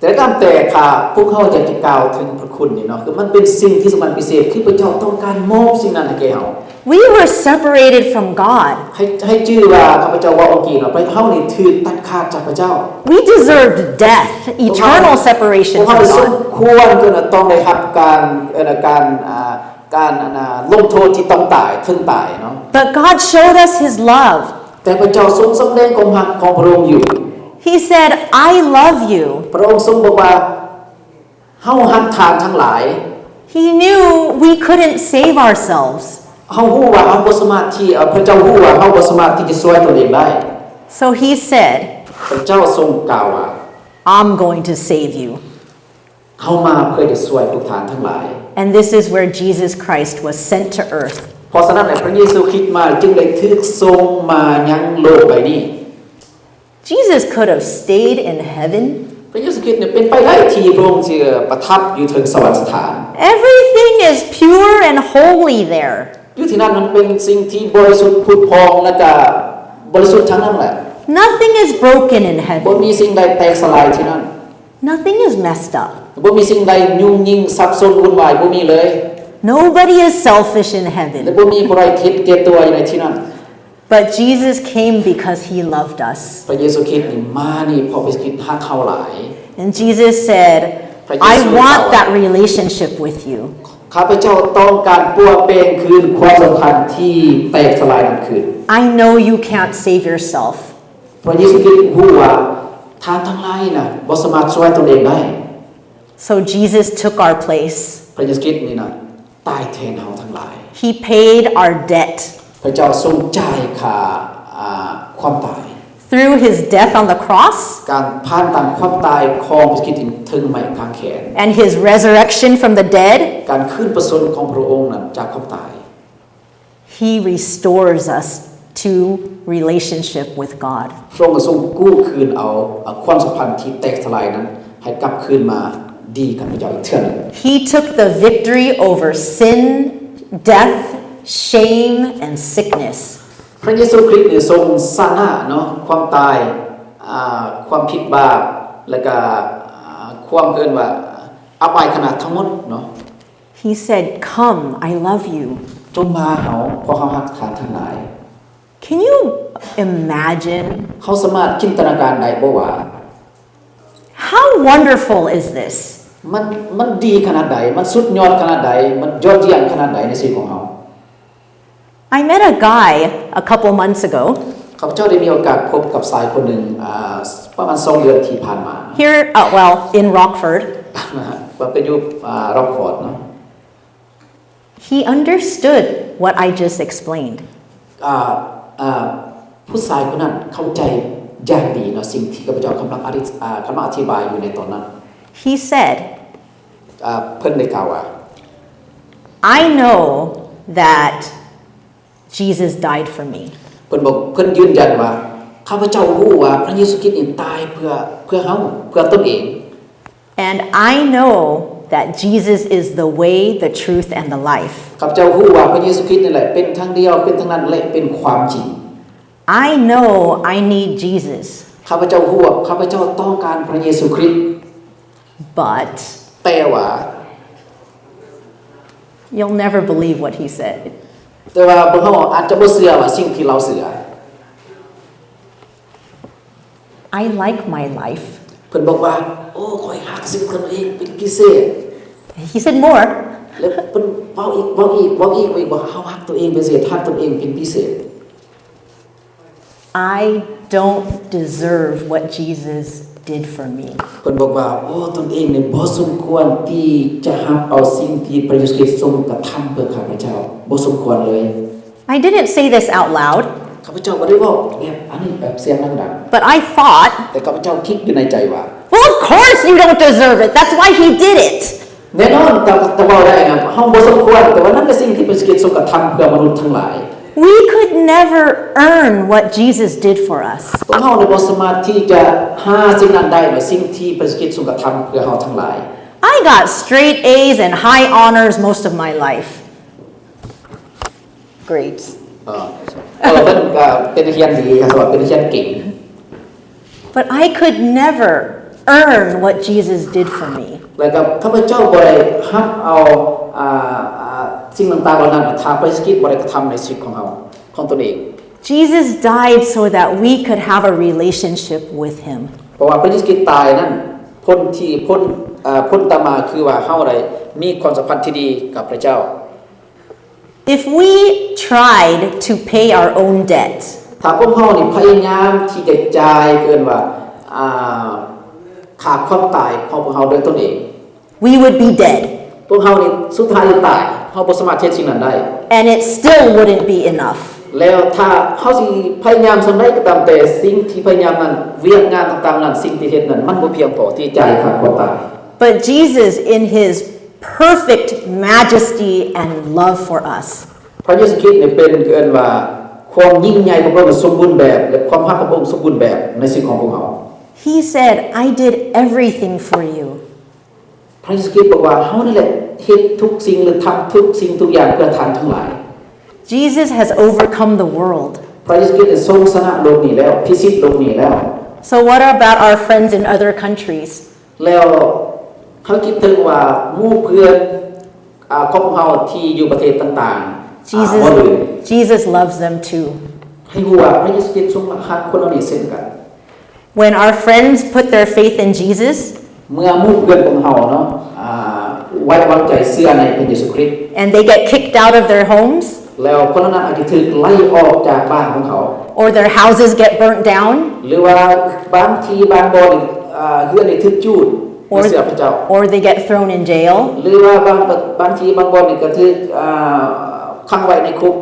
ແຕ່ຕາມແຕ່ ຖ້າພວກເຮົາຢາກຈະກ່າວເຖິງພະຄຸນນີ້ເນາະ ຄືມັນເປັນສິ່ງທີ່ສຳຄັນພິເສດ ຄືພະເຈົ້າຕ້ອງການມອບສິ່ງນັ້ນໃຫ້ແກ່ເຮົາ. We were separated from God. ໃຫ້ ໃຫ້ຈື່ວ່າ ຂ້າພະເຈົ້າເວົ້າອັງກິດເນາະ ເຮົານີ້ຖືກຕັດຂາດຈາກພະເຈົ້າ. We deserved death, eternal separation ພວກເຮົາ from ສົມ God. ຄວນ ຕ້ອງໄດ້ຮັບການ ເອີ້ນວ່າ ການ ອ່າ ການ ອັນນ່າ ລົງໂທດທີ່ຕ້ອງຕາຍ ເຖິງຕາຍເນາະ. But God showed us His love. ແຕ່ພະເຈົ້າ ຊົງສຳແດງຄວາມຮັກຂອງພະອົງຢູ່. He said, "I love you." ພະອົງຊົງບອກວ່າ ເຮົາຮັກທ່ານທັງຫຼາຍ. He knew we couldn't save ourselves. ເຮົາຮູ້ວ່າເຮົາບໍ່ສາມາດທີ່ ພະເຈົ້າຮູ້ວ່າເຮົາບໍ່ສາມາດທີ່ຈະຊ່ວຍຕົນເອງໄດ້. So He said, ພະເຈົ້າຊົງ ກ່າວວ່າ I'm going to save you. ເຮົາມາເພື່ອຈະຊ່ວຍພວກທ່ານທັງຫຼາຍ. And this is where Jesus Christ was sent to earth. ເພາະສະນັ້ນ ພະເຢຊູຄຣິດມາ ຈຶ່ງໄດ້ຖືກສົ່ງມາຍັງໂລກໃບນີ້. Jesus could have stayed in heaven. ພະເຢຊູຄຣິດເປັນໄປໄດ້ທີ່ພະອົງຈະປະທັບຢູ່ເທິງສະຫວັນສະຖານ. Everything is pure and holy there. ຢູ່ທີ່ນັ້ນມັນເປັນ ສິ່ງທີ່ບໍລິສຸດຜຸດຜ່ອງ ແລະກະບໍລິສຸດທັງນັ້ນແຫຼະ. Nothing is broken in heaven. ບໍ່ມີສິ່ງໃດແຕກສະລາຍທີ່ນັ້ນ. Nothing is messed up. ບໍ່ມີສິ່ງໃດຫຍຸ້ງຍິ້ງ ສັບສົນວຸ່ນວາຍ ບໍ່ມີເລີຍ. Nobody is selfish in heaven. ແລະບໍ່ມີຜູ້ໃດເຫັນແກ່ຕົວຢູ່ໃນທີ່ນັ້ນ. But Jesus came because he loved us. ພະເຢຊູຄຣິດນີ້ ມານີ້ເພາະພະເຢຊູຄຣິດຮັກເຮົາຫຼາຍ. And Jesus said, I want that relationship with you. ຂ້າພະເຈົ້າຕ້ອງການປົວແປງຄືນຄວາມສຳພັນທີ່ແຕກສະລາຍນັ້ນຄືນ. I know you can't save yourself. ພະເຢຊູຄຣິດຮູ້ວ່າທ່ານທັງຫຼາຍນະ ບໍ່ສາມາດຊ່ວຍຕົນເອງໄດ້. So Jesus took our place. ພະເຢຊູຄຣິດນີ້ນະ ຕາຍແທນເຮົາທັງຫຼາຍ. He paid our debt. ພະເຈົ້າຊົງຈ່າຍຄ່າ ອ່າ ຄວາມຕາຍ. Through his death on the cross. ການຜ່ານທາງຄວາມຕາຍຂອງພະເຢຊູຄຣິດເທິງໄມ້ກາງແຂນ. And his resurrection from the dead. ການຄືນພະຊົນຂອງພະອົງນັ້ນຈາກຄວາມຕາຍ. He restores us to relationship with God. ພະອົງຊົງກູ້ຄືນເອົາຄວາມສຳພັນທີ່ແຕກສະລາຍນັ້ນ ໃຫ້ກັບຄືນມາດີກັບພະເຈົ້າອີກເທື່ອໜຶ່ງ. He took the victory over sin, death, shame, and sickness. ພະເຢຊູຄຣິດນີ້ຊົງຊະນະເນາະ ຄວາມຕາຍ ອ່າ ຄວາມຜິດບາບ ແລະກະ ອ່າ ຄວາມເອີ້ນວ່າອັບອາຍຂະນະທັງໝົດເນາະ. He said, Come, I love you. ຈົ່ງມາເຮົາ ເພາະເຮົາຮັກທ່ານທັງຫຼາຍ. Can you imagine? ເຮົາສາມາດຈິນຕະນາການໄດ້ບໍ່ວ່າ How wonderful is this? ມັນ ມັນດີຂະໜາດໃດ ມັນສຸດຍອດຂະໜາດໃດ ມັນຍອດຢ້ຽມຂະໜາດໃດໃນຊີວິດຂອງເຮົາ. I met a guy a couple months ago. ຂ້າພະເຈົ້າໄດ້ມີໂອກາດພົບກັບຊາຍຄົນໜຶ່ງ ອ່າ ປະມານສອງເດືອນທີ່ຜ່ານມາ. Here, uh, well, in Rockford. ເພິ່ນກໍຢູ່ ອ່າ Rockford ເນາະ. He understood what I just explained. ອ່າ ອ່າ ຜູ້ຊາຍຄົນນັ້ນເຂົ້າໃຈຢ່າງດີເນາະ ສິ່ງທີ່ຂ້າພະເຈົ້າກຳລັງອະທິ ອ່າ ກຳລັງອະທິບາຍຢູ່ໃນຕອນນັ້ນ. He said, ອ່າ ເພິ່ນໄດ້ກ່າວວ່າ I know that Jesus died for me. ເພິ່ນບອກ ເພິ່ນຢືນຢັນວ່າ ຂ້າພະເຈົ້າຮູ້ວ່າພະເຢຊູຄຣິດນີ້ຕາຍເພື່ອ ເພື່ອເຮົາ ເພື່ອຕົນເອງ. And I know that Jesus is the way, the truth, and the life. ຂ້າພະເຈົ້າຮູ້ວ່າພະເຢຊູຄຣິດນີ້ແຫຼະເປັນທາງດຽວ ເປັນທາງນັ້ນ ແລະເປັນຄວາມຈິງ. I know I need Jesus. ຂ້າພະເຈົ້າຮູ້ວ່າຂ້າພະເຈົ້າຕ້ອງການພະເຢຊູຄຣິດ. But ແຕ່ວ່າ you'll never believe what he said. ແຕ່ວ່າພວກເຮົາອາດຈະບໍ່ເຊື່ອວ່າສິ່ງທີ່ລາວເຊື່ອ. I like my life. ເພິ່ນບອກວ່າ ໂອ້ ຂ້ອຍຮັກຊີວິດຂອງຕົວເອງເປັນພິເສດ. He said more. ແລ້ວເພິ່ນ ເວົ້າອີກ ເວົ້າອີກ ເວົ້າອີກ ເວົ້າອີກວ່າ ເຮົາຮັກຕົວເອງເປັນພິເສດ ຮັກຕົນເອງເປັນພິເສດ. I don't deserve what Jesus did for me. ເພິ່ນບອກວ່າ ໂອ້ ຕົນເອງນີ້ບໍ່ສົມຄວນທີ່ຈະຮັບເອົາສິ່ງທີ່ພະເຢຊູຄຣິດຊົງກະທຳເພື່ອຂ້າພະເຈົ້າ ບໍ່ສົມຄວນເລີຍ. I didn't say this out loud. ຂ້າພະເຈົ້າບໍ່ໄດ້ເວົ້າ ແບບອັນນີ້ແບບສຽງດັງໆ. But I thought. ແຕ່ຂ້າພະເຈົ້າຄິດຢູ່ໃນໃຈວ່າ Well, of course you don't deserve it. That's why he did it. ແນ່ນອນ ແຕ່ ແຕ່ເວົ້າໄດ້ນະ ເຮົາບໍ່ສົມຄວນ ແຕ່ວ່ານັ້ນແຫຼະສິ່ງທີ່ພະເຢຊູຄຣິດຊົງກະທຳເພື່ອມະນຸດທັງຫຼາຍ. We could never earn what Jesus did for us. ພວກເຮົາບໍ່ສາມາດທີ່ຈະຫາສິ່ງນັ້ນໄດ້ ໂດຍສິ່ງທີ່ພະເຢຊູຄຣິດຊົງກະທຳເພື່ອເຮົາທັງຫຼາຍ. I got straight A's and high honors most of my life. Grades. ເອີ ເພິ່ນກະເປັນນັກຮຽນດີ ເຂົາເປັນນັກຮຽນເກັ່ງ. But I could never earn what Jesus did for me. ແລະກະຂ້າພະເຈົ້າບໍ່ໄດ້ຮັບເອົາ ອາ ອາ ສິ່ງຕ່າງໆເຫຼົ່ານັ້ນ ຖ້າພະເຢຊູຄຣິດບໍ່ໄດ້ກະທຳໃນຊີວິດຂອງເຮົາ ຂອງຕົນເອງ. Jesus died so that we could have a relationship with Him. ເພາະວ່າພະເຢຊູຄຣິດຕາຍນັ້ນ ຜົນທີ່ ຜົນ ເອີ ຜົນຕາມມາຄືວ່າເຮົາໄດ້ມີຄວາມສຳພັນທີ່ດີກັບພະເຈົ້າ. If we tried to pay our own debt, ຖ້າພວກເຮົານີ້ພະຍາຍາມທີ່ຈະຈ່າຍ ເອີ້ນວ່າ ອາ ຄ່າຄວາມຕາຍຂອງພວກເຮົາດ້ວຍຕົນເອງ we would be dead. ພວກເຮົານີ້ສຸດທ້າຍຈະຕາຍ ເຮົາບໍ່ສາມາດເຮັດສິ່ງນັ້ນໄດ້. And it still wouldn't be enough. ແລ້ວຖ້າເຮົາຊິພະຍາຍາມສ່ຳໃດກໍຕາມແຕ່ ສິ່ງທີ່ພະຍາຍາມນັ້ນ ວຽກງານຕ່າງໆນັ້ນ ສິ່ງທີ່ເຮັດນັ້ນ ມັນບໍ່ພຽງພໍທີ່ຈະຈ່າຍຄ່າຄວາມຕາຍ. But Jesus, in His perfect majesty and love for us, ພະເຢຊູຄຣິດນີ້ເປັນ ເອີ້ນວ່າ ຄວາມຍິ່ງໃຫຍ່ຂອງພະອົງສົມບູນແບບ ແລະ ຄວາມຮັກຂອງພະອົງສົມບູນແບບໃນຊີວິດຂອງພວກເຮົາ. He said, I did everything for you. ພະເຢຊູຄຣິດບອກວ່າ ເຮົານີ້ແຫຼະເຮັດທຸກສິ່ງ ຫຼື ທຳທຸກສິ່ງທຸກຢ່າງເພື່ອທ່ານທັງຫຼາຍ. Jesus has overcome the world. ພະເຢຊູຄຣິດໄດ້ຊົງຊະນະໂລກນີ້ແລ້ວ ພິຊິດໂລກນີ້ແລ້ວ. So what about our friends in other countries? ແລ້ວເຮົາຄິດເຖິງວ່າໝູ່ເພື່ອນ ອາ ຂອງເຮົາທີ່ຢູ່ປະເທດຕ່າງໆ ອາ Jesus, ບໍ່ເລີຍ. Jesus loves them too. ໃຫ້ຮູ້ວ່າພະເຢຊູຄຣິດຊົງຮັກຄົນເຫຼົ່ານີ້ເຊັ່ນກັນ. When our friends put their faith in Jesus ເມື່ອໝູ່ເພື່ອນຂອງເຮົາເນາະ ອາ ໄວ້ວາງໃຈເຊື່ອໃນພະເຢຊູຄຣິດ and they get kicked out of their homes ແລ້ວຄົນເຫຼົ່ານັ້ນອາດຈະຖືກໄລ່ອອກຈາກບ້ານຂອງເຂົາ or their houses get burnt down ຫຼືວ່າບາງທີ່ບາງບ່ອນ ອາ ເຮືອນນີ້ຖືກຈູດ ບໍ່ເຊື່ອພະເຈົ້າ or they get thrown in jail ຫຼືວ່າບາງ ບາງທີ່ບາງບ່ອນນີ້ກໍຖືກ ອາ ຂັງໄວ້ໃນຄຸກ.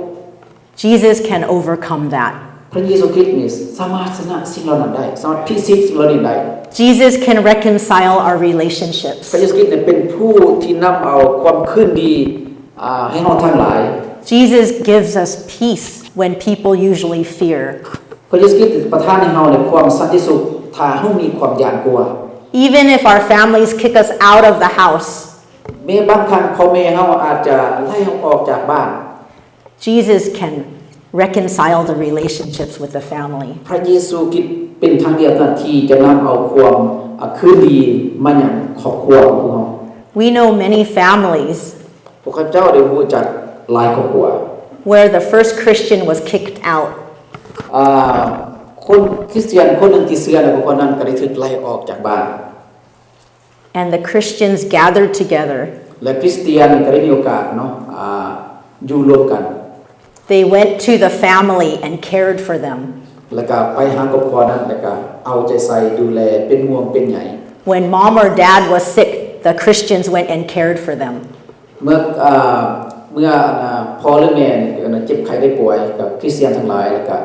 Jesus can overcome that. ພະເຢຊູຄຣິດນີ້ສາມາດຊະນະສິ່ງເຫຼົ່ານັ້ນໄດ້ ສາມາດພິຊິດສິ່ງເຫຼົ່ານີ້ໄດ້. Jesus can reconcile our relationships. ພະເຢຊູຄຣິດນີ້ເປັນຜູ້ທີ່ນຳເອົາຄວາມຄືນດີ ອາ ໃຫ້ເຮົາທັງຫຼາຍ. Jesus gives us peace when people usually fear. ພະເຢຊູຄຣິດປະທານໃຫ້ເຮົາໃນຄວາມສັນຕິສຸກ ຖ້າເຮົາມີຄວາມຢ້ານກົວ. Even if our families kick us out of the house, ແມ້ບາງຄັ້ງພໍ່ແມ່ເຮົາອາດຈະໄລ່ເຮົາອອກຈາກບ້ານ. Jesus can reconcile the relationships with the family. ພະເຢຊູຄຣິດເປັນທາງດຽວເທົ່ານັ້ນທີ່ຈະນຳເອົາຄວາມ ອາ ຄືນດີມາຍັງຄອບຄົວຂອງພວກເຮົາ. We know many families ພວກຂ້າພະເຈົ້າໄດ້ຮູ້ຈັກຫຼາຍຄອບຄົວ where the first Christian was kicked out. ອາ ຄົນຄຣິສຕຽນຄົນໜຶ່ງທີ່ເຊື່ອໃນພວກເຂົານັ້ນກໍໄດ້ຖືກໄລ່ອອກຈາກບ້ານ. And the Christians gathered together. ແລະ ຄຣິສຕຽນກໍໄດ້ມີໂອກາດເນາະ ອາ ຢູ່ລວມກັນ. They went to the family and cared for them. ແລ້ວກໍໄປຫາຄອບຄົວນັ້ນ ແລ້ວກໍເອົາໃຈໃສ່ ດູແລ ເປັນຫ່ວງເປັນໃຍ. When mom or dad was sick, the Christians went and cared for them. ເມື່ອ ເອີ ເມື່ອ ອາ ພໍ່ ຫຼື ແມ່ນີ້ ເອີ ເຈັບໄຂ້ໄດ້ປ່ວຍ ກໍຄຣິສຕຽນທັງຫຼາຍ ແລ້ວກໍ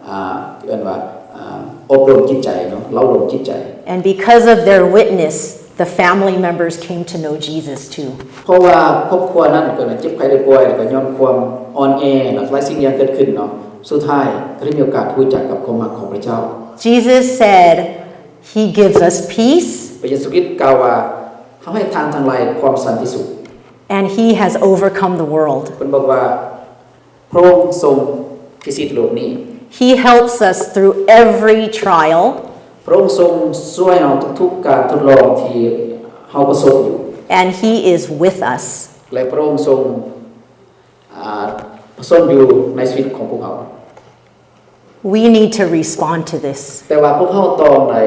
ອາ ເອີ້ນວ່າ ອາ ອົບລົມຈິດໃຈເນາະ ເລົ້າລົມຈິດໃຈ. And because of their witness, the family members came to know Jesus too. ເພາະວ່າຄອບຄົວນັ້ນກໍເຈັບໄຂ້ໄດ້ປ່ວຍ ແລ້ວກໍຍ້ອນຄວາມອ່ອນແອ ແລ້ວຫຼາຍສິ່ງຫຼາຍຢ່າງເກີດຂຶ້ນເນາະ ສຸດທ້າຍກໍໄດ້ມີໂອກາດຮູ້ຈັກກັບຄວາມຮັກຂອງພະເຈົ້າ. Jesus said He gives us peace. ພະເຢຊູຄຣິດກ່າວວ່າ ເຮົາໃຫ້ທ່ານທັງຫຼາຍຄວາມສັນຕິສຸກ. And He has overcome the world. ເພິ່ນບອກວ່າ ພະອົງຊົງພິຊິດໂລກນີ້. He helps us through every trial. ພະອົງຊົງຊ່ວຍເຮົາທຸກໆການທົດລອງທີ່ເຮົາປະສົບຢູ່. And He is with us. ແລະ ພະອົງຊົງ ອາ ປະສົມຢູ່ໃນຊີວິດຂອງພວກເຮົາ. We need to respond to this. ແຕ່ວ່າພວກເຮົາຕ້ອງໄດ້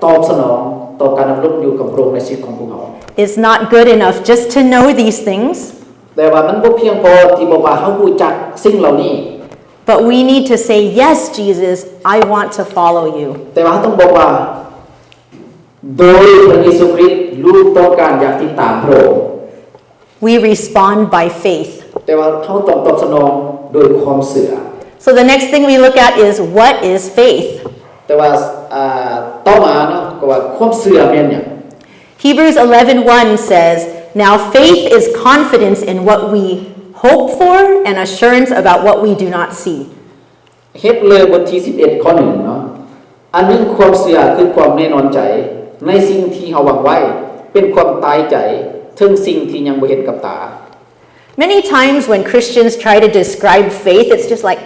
ຕອບສະໜອງຕໍ່ການດຳລົງຢູ່ກັບພະອົງໃນຊີວິດຂອງພວກເຮົາ. It's not good enough just to know these things. ແຕ່ວ່າມັນບໍ່ພຽງພໍທີ່ບອກວ່າເຮົາຮູ້ຈັກສິ່ງເຫຼົ່ານີ້. But we need to say, Yes, Jesus, I want to follow you. ແຕ່ວ່າເຮົາຕ້ອງບອກວ່າ ໂດຍພະເຢຊູຄຣິດ ລູກຕ້ອງການຢາກຕິດຕາມພະອົງ. We respond by faith. ແຕ່ວ່າເຮົາຕ້ອງຕອບສະໜອງໂດຍຄວາມເຊື່ອ. So the next thing we look at is, what is faith? ແຕ່ວ່າ ອາ ຕໍ່ມາເນາະ ກໍວ່າຄວາມເຊື່ອແມ່ນຫຍັງ? Hebrews eleven one says, Now faith is confidence in what we hope for and assurance about what we do not see. ເຮັບເລີບົດທີສິບເອັດຂໍ້ໜຶ່ງເນາະ ອັນໜຶ່ງຄວາມເຊື່ອຄືຄວາມແນ່ນອນໃຈໃນສິ່ງທີ່ເຮົາຫວັງໄວ້ ເປັນຄວາມຕາຍໃຈເຖິງສິ່ງທີ່ຍັງບໍ່ເຫັນກັບຕາ. Many times when Christians try to describe faith, it's just like,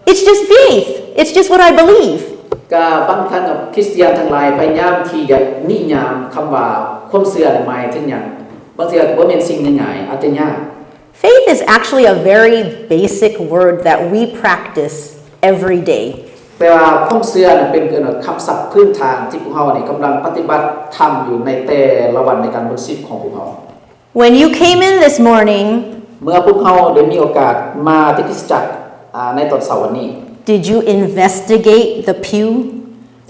it's just faith. It's just what I believe. ກະບາງຄັ້ງຄຣິສຕຽນທັງຫຼາຍພະຍາຍາມທີ່ຈະນິຍາມຄຳວ່າຄວາມເຊື່ອນັ້ນໝາຍເຖິງຫຍັງ ບາງເທື່ອກໍບໍ່ແມ່ນສິ່ງງ່າຍໆ ອາດຈະຍາກ. Faith is actually a very basic word that we practice every day. ແຕ່ວ່າຄວາມເຊື່ອນັ້ນເປັນເອີ້ນວ່າຄຳສັບພື້ນຖານທີ່ພວກເຮົານີ້ກຳລັງປະຕິບັດທຳຢູ່ໃນແຕ່ລະວັນໃນການດຳລົງຊີວິດຂອງພວກເຮົາ. When you came in this morning, ເມື່ອພວກເຮົາໄດ້ມີໂອກາດມາທີ່ຄຣິສຕະຈັກ ອາ ໃນຕອນເຊົ້າວັນນີ້ did you investigate the pew?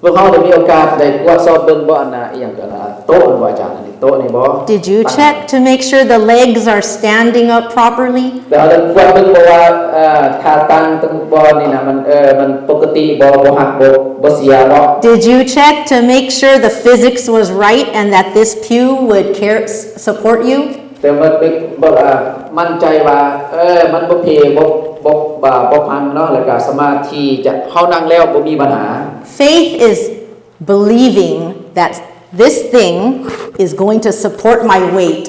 ພວກເຮົາໄດ້ມີໂອກາດໄດ້ກວດສອບເບິ່ງບໍ່ ອັນນ່າ ອີ່ຫຍັງກໍ ອັນນ່າ ໂຕະ ແມ່ນບໍ່ອາຈານ? ອັນນີ້ໂຕະນີ້ບໍ່? Did you check to make sure the legs are standing up properly? ແລ້ວເຮົາໄດ້ກວດເບິ່ງບໍ່ວ່າ ເອີ ທ່າຕັ້ງຕົງບ່ອນນີ້ນະ ມັນ ເອີ ມັນປົກກະຕິບໍ່ ບໍ່ຫັກບໍ່ ບໍ່ເສຍບໍ່? Did you check to make sure the physics was right and that this pew would care, support you? ແຕ່ວ່າເບິ່ງ ເບິ່ງ ເອີ ໝັ້ນໃຈວ່າ ເອີ ມັນບໍ່ເພ ບໍ່ ບໍ່ ບໍ່ ບໍ່ພັງເນາະ ແລ້ວກະສາມາດທີ່ຈະ ເຮົານັ່ງແລ້ວບໍ່ມີບັນຫາ. Faith is believing that this thing is going to support my weight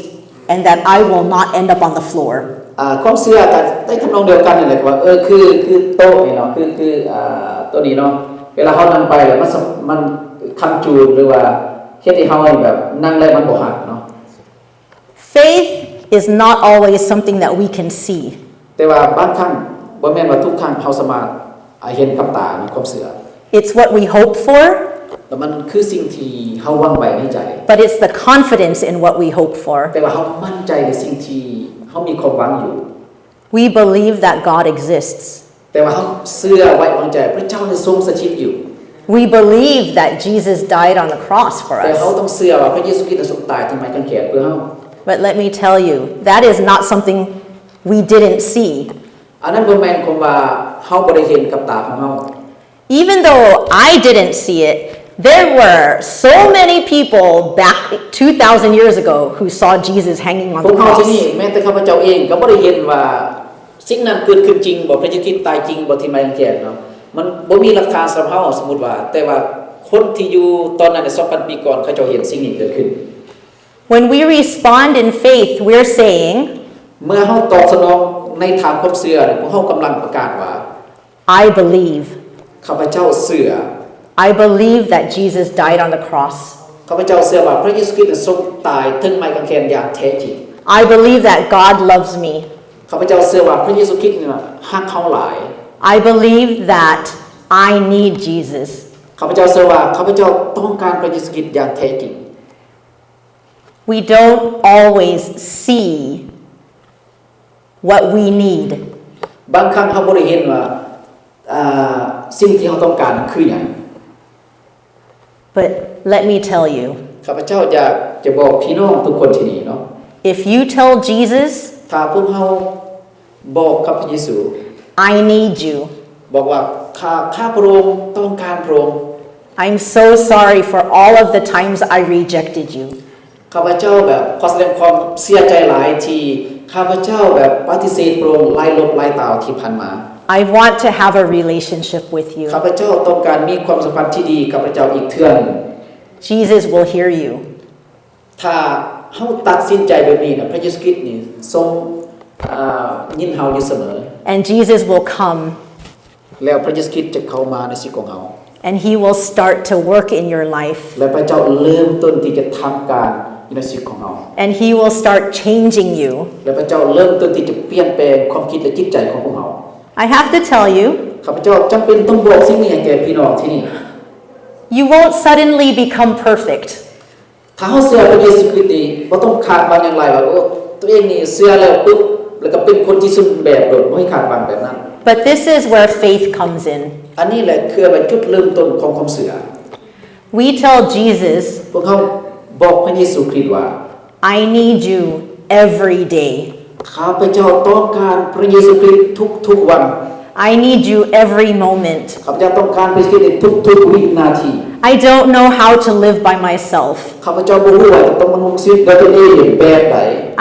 and that I will not end up on the floor. ອາ ຄວາມເຊື່ອກໍໃນທຳນອງດຽວກັນນັ້ນແຫຼະ ວ່າ ເອີ ຄື ຄືໂຕະນີ້ເນາະ ຄື ຄື ອາ ໂຕະນີ້ເນາະ ເວລາເຮົານັ່ງໄປແລ້ວມັນ ມັນຄ້ຳຈູນ ຫຼືວ່າເຮັດໃຫ້ເຮົານີ້ແບບນັ່ງແລ້ວມັນບໍ່ຫັກເນາະ. Faith is not always something that we can see. ແຕ່ວ່າບາງຄັ້ງ ບໍ່ແມ່ນວ່າທຸກຄັ້ງເຮົາສາມາດ ອາ ເຫັນກັບຕາເນາະ ຄວາມເຊື່ອ. It's what we hope for, ແຕ່ມັນຄືສິ່ງທີ່ເຮົາຫວັງໄວ້ໃນໃຈ. But it's the confidence in what we hope for ແຕ່ວ່າເຮົາໝັ້ນໃຈໃນສິ່ງທີ່ເຮົາມີຄວາມຫວັງຢູ່. We believe that God exists. ແຕ່ວ່າເຮົາເຊື່ອໄວ້ວາງໃຈ ພະເຈົ້ານີ້ຊົງສະຖິດຢູ່. We believe that Jesus died on the cross for us. ແຕ່ເຮົາຕ້ອງເຊື່ອວ່າພະເຢຊູຄຣິດຊົງຕາຍທີ່ໄມ້ກາງແຂນເພື່ອເຮົາ. But let me tell you, that is not something we didn't see. ອັນນັ້ນບໍ່ແມ່ນຄວາມວ່າເຮົາບໍ່ໄດ້ເຫັນກັບຕາຂອງເຮົາ. Even though I didn't see it, there were so many people back two thousand years ago who saw Jesus hanging on the cross. ພວກເຮົາທີ່ນີ້ ແມ້ແຕ່ຂ້າພະເຈົ້າເອງກໍບໍ່ໄດ້ເຫັນວ່າ ສິ່ງນັ້ນເກີດຂຶ້ນຈິງບໍ່? ພະເຢຊູຄຣິດຕາຍຈິງບໍ່ທີ່ໄມ້ກາງແຂນເນາະ? ມັນບໍ່ມີຫຼັກຖານສຳລັບເຮົາ ສົມມຸດວ່າ ແຕ່ວ່າຄົນທີ່ຢູ່ຕອນນັ້ນ ສອງພັນປີກ່ອນ ເຂົາເຈົ້າເຫັນສິ່ງນີ້ເກີດຂຶ້ນ. When we respond in faith, we're saying, ເມື່ອເຮົາຕອບສະໜອງ ໃນທາງຄວາມເຊື່ອ ພວກເຮົາກຳລັງປະກາດວ່າ I believe. ຂ້າພະເຈົ້າເຊື່ອ. I believe that Jesus died on the cross. ຂ້າພະເຈົ້າເຊື່ອວ່າພະເຢຊູຄຣິດຊົງຕາຍເທິງໄມ້ກາງແຂນຢ່າງແທ້ຈິງ. I believe that God loves me. ຂ້າພະເຈົ້າເຊື່ອວ່າພະເຢຊູຄຣິດນັ້ນຮັກເຮົາຫຼາຍ. I believe that I need Jesus. ຂ້າພະເຈົ້າເຊື່ອວ່າຂ້າພະເຈົ້າຕ້ອງການພະເຢຊູຄຣິດຢ່າງແທ້ຈິງ. We don't always see what we need. ບາງຄັ້ງເຮົາບໍ່ໄດ້ເຫັນວ່າ ອາ ສິ່ງທີ່ເຮົາຕ້ອງການນັ້ນຄືຫຍັງ. But let me tell you, ຂ້າພະເຈົ້າຢາກຈະບອກພີ່ນ້ອງທຸກຄົນທີ່ນີ້ເນາະ if you tell Jesus, ຖ້າພວກເຮົາບອກກັບພະເຢຊູ I need you, ບອກວ່າ ຂ້າ ຂ້າພະອົງຕ້ອງການພະອົງ. I'm so sorry for all of the times I rejected you. ຂ້າພະເຈົ້າແບບຂໍສະແດງຄວາມເສຍໃຈຫຼາຍທີ່ຂ້າພະເຈົ້າແບບປະຕິເສດພະອົງຫຼາຍລົບຫຼາຍຕາວທີ່ຜ່ານມາ. I want to have a relationship with you. ຂ້າພະເຈົ້າຕ້ອງການມີຄວາມສຳພັນທີ່ດີກັບພະເຈົ້າອີກເທື່ອໜຶ່ງ. Jesus will hear you. ຖ້າເຮົາຕັດສິນໃຈແບບນີ້ນະ ພະເຢຊູຄຣິດນີ້ຊົງ ອາ ຍິນເຮົາຢູ່ສະເໝີ. And Jesus will come. ແລ້ວພະເຢຊູຄຣິດຈະເຂົ້າມາໃນຊີວິດຂອງເຮົາ. And he will start to work in your life. ແລະ ພະເຈົ້າເລີ່ມຕົ້ນທີ່ຈະທຳການຢູ່ໃນຊີວິດຂອງເຮົາ. And he will start changing you. ແລະ ພະເຈົ້າເລີ່ມຕົ້ນທີ່ຈະປ່ຽນແປງຄວາມຄິດ ແລະ ຈິດໃຈຂອງພວກເຮົາ. I have to tell you, ຂ້າພະເຈົ້າຈຳເປັນຕ້ອງບອກສິ່ງນີ້ໃຫ້ແກ່ພີ່ນ້ອງທີ່ນີ້. You won't suddenly become perfect. ຖ້າເຮົາເຊື່ອພະເຢຊູຄຣິດນີ້ ບໍ່ຕ້ອງຄາດຫວັງຫຍັງຫຼາຍວ່າ ໂອ້ ຕົວເອງນີ້ເຊື່ອແລ້ວປຶບ ແລ້ວກໍເປັນຄົນທີ່ສົມບູນແບບໂລດ ບໍ່ໃຫ້ຄາດຫວັງແບບນັ້ນ. But this is where faith comes in. ອັນນີ້ແຫຼະຄືວ່າຈຸດເລີ່ມຕົ້ນຂອງຄວາມເຊື່ອ. We tell Jesus, ພວກເຮົາບອກພະເຢຊູຄຣິດວ່າ I need you every day. ຂ້າພະເຈົ້າຕ້ອງການພະເຢຊູຄຣິດທຸກໆວັນ. I need you every moment. ຂ້າພະເຈົ້າຕ້ອງການພະເຢຊູຄຣິດໃນທຸກໆວິນາທີ. I don't know how to live by myself. ຂ້າພະເຈົ້າບໍ່ຮູ້ວ່າຈະຕ້ອງດຳລົງຊີວິດດ້ວຍຕົນເອງແບບໃດ.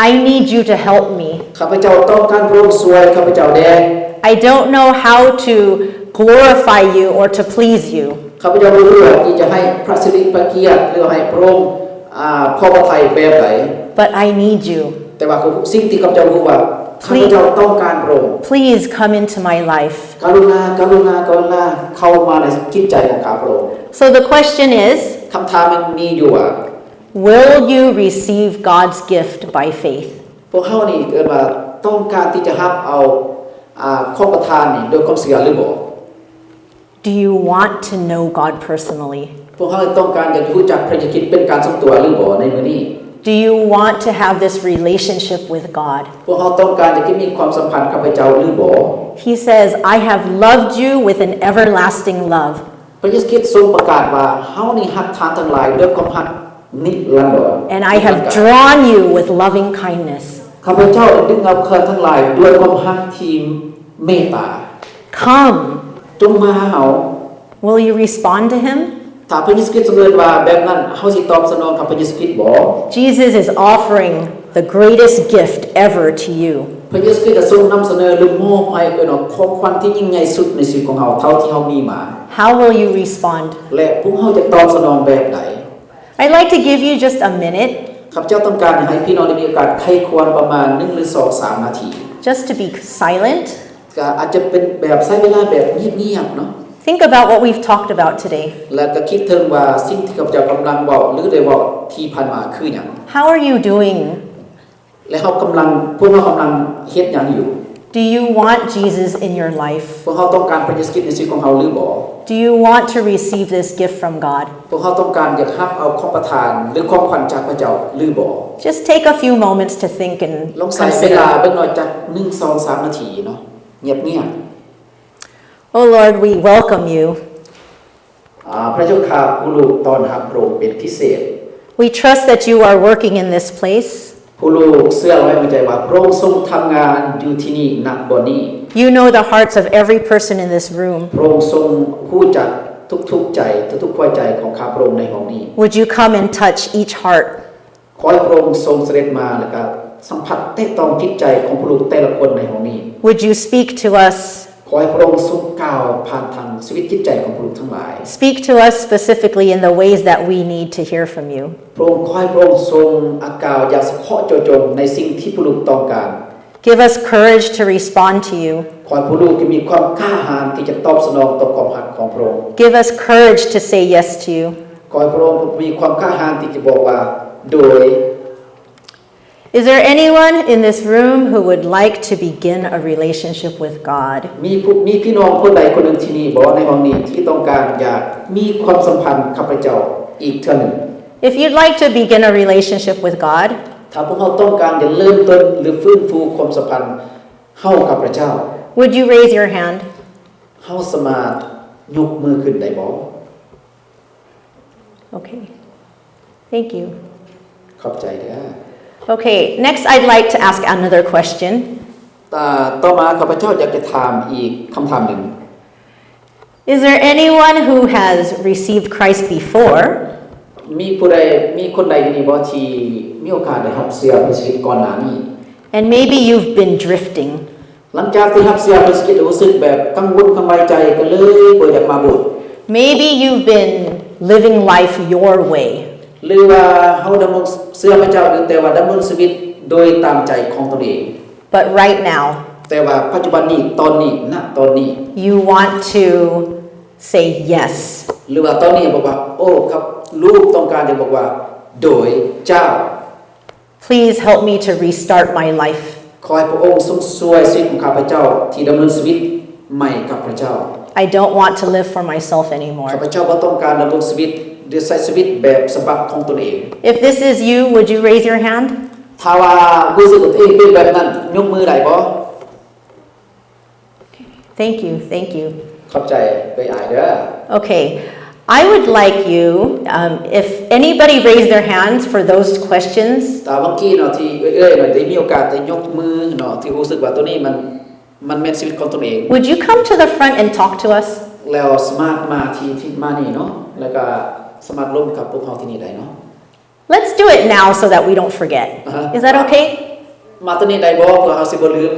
I need you to help me. ຂ້າພະເຈົ້າຕ້ອງການພະອົງຊ່ວຍຂ້າພະເຈົ້າແດ່. I don't know how to glorify you or to please you. ຂ້າພະເຈົ້າບໍ່ຮູ້ວ່າ ທີ່ຈະໃຫ້ພະສິລິພະກຽດ ຫຼືໃຫ້ພະອົງ ອາ ພໍພະໄທແບບໃດ. But I need you. ແຕ່ວ່າສິ່ງທີ່ຂ້າພະເຈົ້າຮູ້ວ່າ ຂ້າພະເຈົ້າຕ້ອງການພະອົງ. Please come into my life. ກະລຸນາ ກະລຸນາ ກະລຸນາ ເຂົ້າມາໃນຈິດໃຈຂອງຂ້າພະອົງ. So the question is, ຄຳຖາມມັນມີຢູ່ວ່າ Will you receive God's gift by faith? ພວກເຮົານີ້ເອີ້ນວ່າຕ້ອງການທີ່ຈະຮັບເອົາ ອາ ຂອງປະທານນີ້ດ້ວຍຄວາມເຊື່ອຫຼືບໍ່? Do you want to know God personally? ພວກເຮົາຕ້ອງການຢາກຮູ້ຈັກພະເຢຊູຄຣິດເປັນການສ່ວນຕົວຫຼືບໍ່ໃນມື້ນີ້? Do you want to have this relationship with God? ພວກເຮົາຕ້ອງການຢາກຈະມີຄວາມສຳພັນກັບພະເຈົ້າຫຼືບໍ່? He says, I have loved you with an everlasting love. ພະເຢຊູຄຣິດຊົງປະກາດວ່າ ເຮົານີ້ຮັກທ່ານທັງຫຼາຍດ້ວຍຄວາມຮັກນິລັນດອນ. And I have drawn you with loving kindness. ຂ້າພະເຈົ້າໄດ້ດຶງເອົາທ່ານທັງຫຼາຍດ້ວຍຄວາມຮັກທີ່ເມດຕາ. Come. ຈົ່ງມາຫາເຮົາ. Will you respond to him? ຖ້າພະເຢຊູຄຣິດເອີ້ນວ່າແບບນັ້ນ ເຮົາຊິຕອບສະໜອງກັບພະເຢຊູຄຣິດບໍ່? Jesus is offering the greatest gift ever to you. ພະເຢຊູຄຣິດໄດ້ຊົງນຳສະເໜີ ຫຼືມອບໃຫ້ເປັນຂອງຂວັນທີ່ຍິ່ງໃຫຍ່ສຸດໃນຊີວິດຂອງເຮົາເທົ່າທີ່ເຮົາມີມາ. How will you respond? ແລະ ພວກເຮົາຈະຕອບສະໜອງແບບໃດ? I'd like to give you just a minute. ຂ້າພະເຈົ້າຕ້ອງການໃຫ້ພີ່ນ້ອງໄດ້ມີໂອກາດໄຂ້ຄວນປະມານໜຶ່ງຫຼືສອງສາມນາທີ. Just to be silent. ກໍອາດຈະເປັນແບບໃຊ້ເວລາແບບງຽບໆເນາະ. Think about what we've talked about today. ແລະກໍຄິດເຖິງວ່າສິ່ງທີ່ຂ້າພະເຈົ້າກຳລັງເວົ້າ ຫຼືໄດ້ເວົ້າທີ່ຜ່ານມາຄືຫຍັງ? How are you doing? ແລະເຮົາກຳລັງ ພວກເຮົາກຳລັງເຮັດຫຍັງຢູ່? Do you want Jesus in your life? ພວກເຮົາຕ້ອງການພະເຢຊູຄຣິດໃນຊີວິດຂອງເຮົາຫຼືບໍ່? Do you want to receive this gift from God? ພວກເຮົາຕ້ອງການຢາກຮັບເອົາຂອງປະທານ ຫຼືຂອງຂວັນຈາກພະເຈົ້າຫຼືບໍ່? Just take a few moments to think and ລອງໃຊ້ເວລາເບິ່ງໜ້ອຍຈັກໜຶ່ງ ສອງ ສາມນາທີເນາະ ງຽບໆ. Oh Lord, we welcome you. ອາ ພະເຈົ້າຂ້າ ຜູ້ລູກຕ້ອນຮັບພະອົງເປັນພິເສດ. We trust that you are working in this place. ຜູ້ລູກເຊື່ອໄວ້ໃນໃຈວ່າ ພະອົງຊົງທຳງານຢູ່ທີ່ນີ້ ນະບ່ອນນີ້. You know the hearts of every person in this room. ພະອົງຊົງຮູ້ຈັກທຸກໆໃຈ ທຸກໆຫົວໃຈຂອງຂ້າພະອົງໃນຫ້ອງນີ້. Would you come and touch each heart? ຂໍໃຫ້ພະອົງຊົງສະເດັດມາ ແລະກະສຳຜັດແຕະຕ້ອງຈິດໃຈຂອງຜູ້ລູກແຕ່ລະຄົນໃນຫ້ອງນີ້. Would you speak to us? ຂໍໃຫ້ພະອົງຊົງກ່າວຜ່ານທາງຊີວິດຈິດໃຈຂອງຜູ້ລູກທັງຫຼາຍ. Speak to us specifically in the ways that we need to hear from you. ພະອົງ ຂໍໃຫ້ພະອົງຊົງອາກ່າວຢ່າງສະເພາະເຈາະຈົງໃນສິ່ງທີ່ຜູ້ລູກຕ້ອງການ. Give us courage to respond to you. ຂໍໃຫ້ຜູ້ລູກຈະມີຄວາມກ້າຫານທີ່ຈະຕອບສະໜອງຕໍ່ຄວາມຮັກຂອງພະອົງ. Give us courage to say yes to you. ຂໍໃຫ້ພະອົງມີຄວາມກ້າຫານທີ່ຈະບອກວ່າ ໂດຍ. Is there anyone in this room who would like to begin a relationship with God? ມີຜູ້ ມີພີ່ນ້ອງຄົນໃດຄົນໜຶ່ງທີ່ນີ້ບໍ່ ໃນຫ້ອງນີ້ ທີ່ຕ້ອງການຢາກມີຄວາມສຳພັນກັບພະເຈົ້າອີກເທື່ອໜຶ່ງ? If you'd like to begin a relationship with God, ຖ້າພວກເຮົາຕ້ອງການຈະເລີ່ມຕົ້ນ ຫຼື ຟື້ນຟູຄວາມສຳພັນເຮົາກັບພະເຈົ້າ, would you raise your hand? ເຮົາສາມາດຍົກມືຂຶ້ນໄດ້ບໍ່? Okay. Thank you. ຂອບໃຈເດີ້. Okay, next I'd like to ask another question. ຕໍ່ ຕໍ່ມາຂ້າພະເຈົ້າຢາກຈະຖາມອີກຄຳຖາມໜຶ່ງ. Is there anyone who has received Christ before? ມີຜູ້ໃດ ມີຄົນໃດຢູ່ນີ້ບໍ່ທີ່ມີໂອກາດໄດ້ຮັບເຊື່ອພະເຢຊູຄຣິດກ່ອນໜ້ານີ້? And maybe you've been drifting. ຫຼັງຈາກທີ່ຮັບເຊື່ອພະເຢຊູຄຣິດ ຮູ້ສຶກແບບກັງວົນກັງວາຍໃຈ ກໍເລີຍບໍ່ຢາກມາໂບດ. Maybe you've been living life your way. ຫຼືວ່າເຮົາດຳລົງເຊື່ອພະເຈົ້າຢູ່ ແຕ່ວ່າດຳລົງຊີວິດໂດຍຕາມໃຈຂອງຕົນເອງ. But right now, ແຕ່ວ່າປັດຈຸບັນນີ້ ຕອນນີ້ ນະຕອນນີ້ you want to say yes. ຫຼືວ່າຕອນນີ້ບອກວ່າ ໂອ້ ຄັບ ລູກຕ້ອງການຈະບອກວ່າ ໂດຍ ເຈົ້າ. Please help me to restart my life. ຂໍໃຫ້ພະອົງຊົງຊ່ວຍຊີວິດຂອງຂ້າພະເຈົ້າທີ່ດຳເນີນຊີວິດໃໝ່ກັບພະເຈົ້າ. I don't want to live for myself anymore. ຂ້າພະເຈົ້າບໍ່ຕ້ອງການດຳລົງຊີວິດ ຫຼື ໃຊ້ຊີວິດແບບສະບັບຂອງຕົນເອງ. If this is you, would you raise your hand? ຖ້າວ່າຮູ້ສຶກວ່າຕົວເອງເປັນແບບນັ້ນ ຍົກມືໄດ້ບໍ່? Thank you, thank you. ຂອບໃຈເອື້ອຍອາຍເດີ້. Okay, I would like you, um, if anybody raised their hands for those questions, ຖ້າບາງທີເນາະ ທີ່ເອື້ອຍໆເນາະ ໄດ້ມີໂອກາດໄດ້ຍົກມືເນາະ ທີ່ຮູ້ສຶກວ່າໂຕນີ້ມັນ ມັນແມ່ນຊີວິດຂອງຕົນເອງ would you come to the front and talk to us? ແລ້ວສາມາດມາທີ່ ທີ່ມານີ້ເນາະ. ແລ້ວກໍສາມາດລົມກັບພວກເຮົາທີ່ນີ້ໄດ້ເນາະ. Let's do it now so that we don't forget. ອ່າຮະ Is that okay? ມາຕອນນີ້ໄດ້ບໍ່ ເພື່ອເຮົາຊິບໍ່ລືມ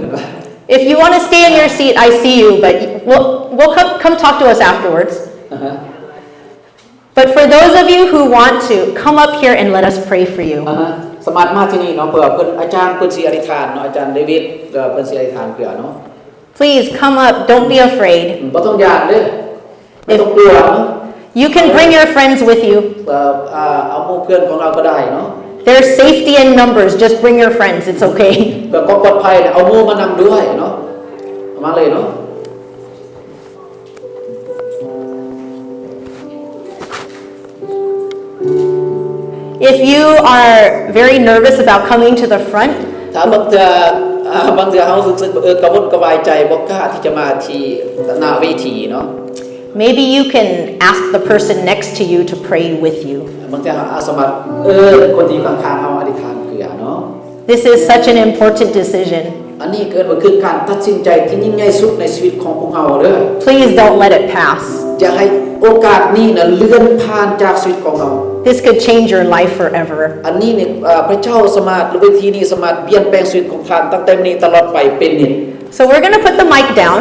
If you want to stay in your seat, I see you, but we'll, we'll come, come talk to us afterwards. ອ່າຮະ But for those of you who want to, come up here and let us pray for you. ອ່າຮະ ສາມາດມາທີ່ນີ້ເນາະ ເພື່ອເພິ່ນ ອາຈານເພິ່ນຊິອະທິຖານເນາະ ອາຈານເດວິດ ເອີ ເພິ່ນຊິອະທິຖານເພື່ອເນາະ. Please come up, don't be afraid. ອືມ ບໍ່ຕ້ອງຢ້ານເດີ້ ບໍ່ຕ້ອງກົວເນາະ. You can bring your friends with you. ເອີ ເອົາໝູ່ເພື່ອນຂອງເຮົາກໍໄດ້ເນາະ. There's safety in numbers, just bring your friends, it's okay. ເພື່ອຄວາມປອດໄພເອົາໝູ່ມານຳດ້ວຍເນາະ ເອົາມາເລີຍເນາະ. If you are very nervous about coming to the front, ຖ້າບາງເທື່ອ ອ່າ ບາງເທື່ອເຮົາຮູ້ສຶກວ່າ ເອີ ກະວົນກະວາຍໃຈ ບໍ່ກ້າທີ່ຈະມາທີ່ໜ້າເວທີເນາະ maybe you can ask the person next to you to pray with you. ບາງເທື່ອເຮົາອາດສາມາດເອີ້ນຄົນທີ່ຢູ່ຂ້າງໆເຮົາອະທິຖານເພື່ອເນາະ. This is such an important decision. ອັນນີ້ເອີ້ນວ່າຄືການຕັດສິນໃຈທີ່ຍິ່ງໃຫຍ່ສຸດໃນຊີວິດຂອງພວກເຮົາເດີ້. Please don't let it pass. ຢ່າໃຫ້ໂອກາດນີ້ນະເລື່ອນຜ່ານຈາກຊີວິດຂອງເຮົາ. This could change your life forever. ອັນນີ້ນີ້ ເອີ ພຣະເຈົ້າສາມາດ ຫຼື ເວທີນີ້ສາມາດປ່ຽນແປງຊີວິດຂອງທ່ານຕັ້ງແຕ່ມື້ນີ້ຕະຫຼອດໄປເປັນນິດ. So we're gonna put the mic down.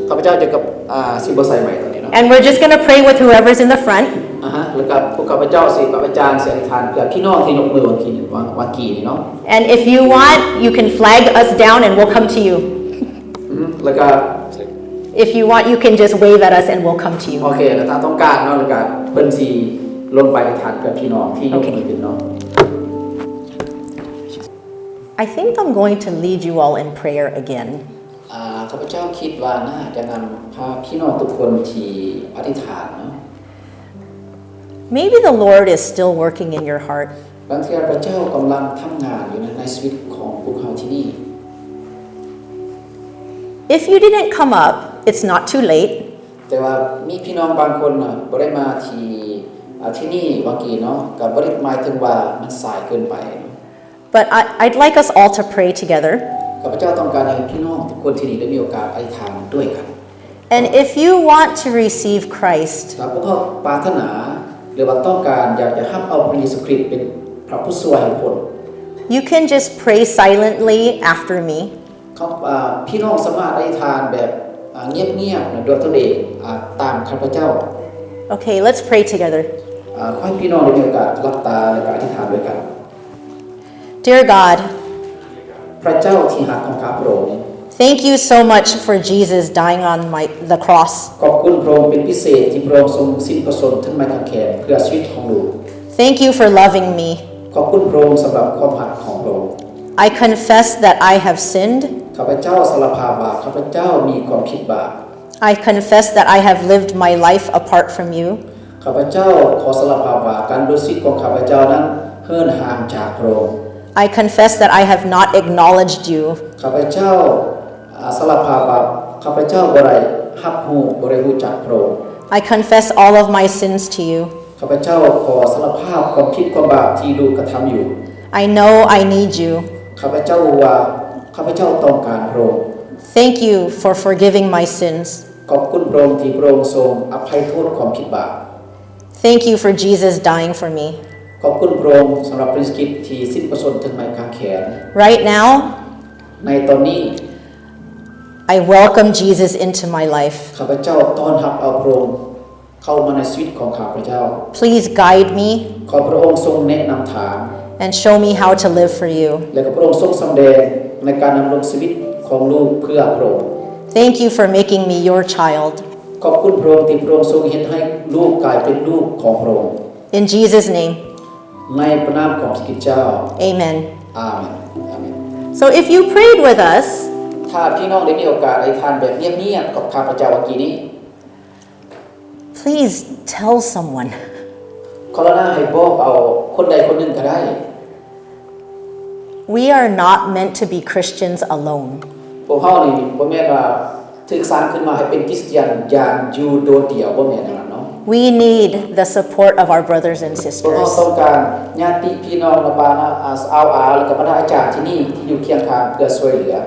ຂ້າພະເຈົ້າຈະກັບ ອ່າ ຊິບໍ່ໃສ່ໄມຕອນນີ້ເນາະ. And we're just gonna pray with whoever's in the front. ອາຮະ ແລ້ວກໍພວກຂ້າພະເຈົ້າຊິ ພຣະອາຈານຊິອະທິຖານເພື່ອພີ່ນ້ອງທີ່ຍົກມືຫວ່າງກີ້ ຫວ່າງ ຫວ່າງກີ້ນີ້ເນາະ. And if you want, you can flag us down and we'll come to you. ອືມ ແລ້ວກໍ If you want, you can just wave at us and we'll come to you. ໂອເຄ ແລ້ວຖ້າຕ້ອງການເນາະ ແລ້ວກໍເພິ່ນຊິລົງໄປອະທິຖານເພື່ອພີ່ນ້ອງທີ່ຍົກມືຂຶ້ນເນາະ. I think I'm going to lead you all in prayer again. ອ່າ ຂ້າພະເຈົ້າຄິດວ່າໜ້າຈະນຳພາພີ່ນ້ອງທຸກຄົນທີ່ອະທິຖານເນາະ. Maybe the Lord is still working in your heart. ບາງເທື່ອພຣະເຈົ້າກຳລັງທຳງານຢູ່ໃນ ໃນຊີວິດຂອງພວກເຮົາທີ່ນີ້. If you didn't come up, it's not too late. ແຕ່ວ່າມີພີ່ນ້ອງບາງຄົນນະ ບໍ່ໄດ້ມາທີ່ ອ່າ ທີ່ນີ້ຫວ່າງກີ້ເນາະ ກໍບໍ່ໄດ້ໝາຍເຖິງວ່າມັນສາຍເກີນໄປເນາະ. But I, I'd like us all to pray together. ຂ້າພະເຈົ້າຕ້ອງການໃຫ້ພີ່ນ້ອງທຸກຄົນທີ່ນີ້ໄດ້ມີໂອກາດອະທິຖານດ້ວຍກັນ. And if you want to receive Christ, ຖ້າພວກເຮົາປາດຖະໜາ ຫຼືວ່າຕ້ອງການຢາກຈະຮັບເອົາພຣະເຢຊູຄຣິດເປັນພຣະຜູ້ຊ່ວຍໃຫ້ຄົນ you can just pray silently after me. ເຂົາ ອ່າ ພີ່ນ້ອງສາມາດອະທິຖານແບບ ອ່າ ງຽບໆ ນະ ດ້ວຍຕົນເອງ ອ່າ ຕາມຂ້າພະເຈົ້າ. Okay, let's pray together. ອ່າ ຂໍໃຫ້ພີ່ນ້ອງໄດ້ມີໂອກາດຫຼັບຕາ ແລ້ວກໍອະທິຖານດ້ວຍກັນ. Dear God, ພຣະເຈົ້າທີ່ຮັກຂອງຂ້າພຣະອົງ thank you so much for Jesus dying on my, the cross. ຂອບຄຸນພຣະອົງເປັນພິເສດທີ່ພຣະອົງຊົງສິ້ນພຣະຊົນເທິງໄມ້ກາງແຂນເພື່ອຊີວິດຂອງລູກ. Thank you for loving me. ຂອບຄຸນພຣະອົງສຳລັບຄວາມຮັກຂອງພຣະອົງ. I confess that I have sinned. ຂ້າພະເຈົ້າສາລະພາບບາບ ຂ້າພະເຈົ້າມີຄວາມຜິດບາບ. I confess that I have lived my life apart from you. ຂ້າພະເຈົ້າຂໍສາລະພາບວ່າການດຳລົງຊີວິດຂອງຂ້າພະເຈົ້ານັ້ນເຫີນຫ່າງຈາກພຣະອົງ. I confess that I have not acknowledged you. ຂ້າພະເຈົ້າ ອາ ສາລະພາບວ່າຂ້າພະເຈົ້າບໍ່ໄດ້ຮັບຮູ້ ບໍ່ໄດ້ຮູ້ຈັກພຣະອົງ. I confess all of my sins to you. ຂ້າພະເຈົ້າຂໍສາລະພາບຄວາມຜິດຄວາມບາບທີ່ລູກກະທຳຢູ່. I know I need you. ຂ້າພະເຈົ້າຮູ້ວ່າຂ້າພະເຈົ້າຕ້ອງການພຣະອົງ. Thank you for forgiving my sins. ຂອບຄຸນພຣະອົງທີ່ພຣະອົງຊົງອະໄພໂທດຄວາມຜິດບາບ. Thank you for Jesus dying for me. ຂອບຄຸນພຣະອົງສຳລັບພຣະເຢຊູຄຣິດທີ່ສິ້ນພຣະຊົນເທິງໄມ້ກາງແຂນ. Right now, ໃນຕອນນີ້ I welcome Jesus into my life. ຂ້າພະເຈົ້າຕ້ອນຮັບເອົາພຣະອົງເຂົ້າມາໃນຊີວິດຂອງຂ້າພະເຈົ້າ. Please guide me. ຂໍພຣະອົງຊົງແນະນຳທາງ And show me how to live for you. ແລະ ກໍພຣະອົງຊົງສຳແດງໃນການດຳລົງຊີວິດຂອງລູກເພື່ອພຣະອົງ. Thank you for making me your child. ຂອບຄຸນພຣະອົງທີ່ພຣະອົງຊົງເຮັດໃຫ້ລູກກາຍເປັນລູກຂອງພຣະອົງ. In Jesus' name. ໃນພຣະນາມຂອງພຣະຄຣິດເຈົ້າ. Amen. ອາເມນ. ອາເມນ. So if you prayed with us, ຖ້າພີ່ນ້ອງໄດ້ມີໂອກາດອະທິຖານແບບງຽບໆກັບຂ້າພະເຈົ້າເມື່ອກີ້ນີ້ please tell someone. ກະລຸນາໃຫ້ບອກເອົາຄົນໃດຄົນໜຶ່ງກໍໄດ້. We are not meant to be Christians alone. ພວກເຮົານີ້ບໍ່ແມ່ນວ່າຖືກສ້າງຂຶ້ນມາໃຫ້ເປັນຄຣິສຕຽນຢ່າງຢູ່ໂດດດຽວ, ບໍ່ແມ່ນຢ່າງນັ້ນເນາະ. We need the support of our brothers and sisters. ພວກເຮົາຕ້ອງການຍາດຕິພີ່ນ້ອງ ແລະ ປ້ານ້າ ອາ ອາວອາ ແລະ ກໍບັນດາອາຈານທີ່ນີ້ທີ່ຢູ່ຄຽງຂ້າງເພື່ອຊ່ວຍເຫຼືອ.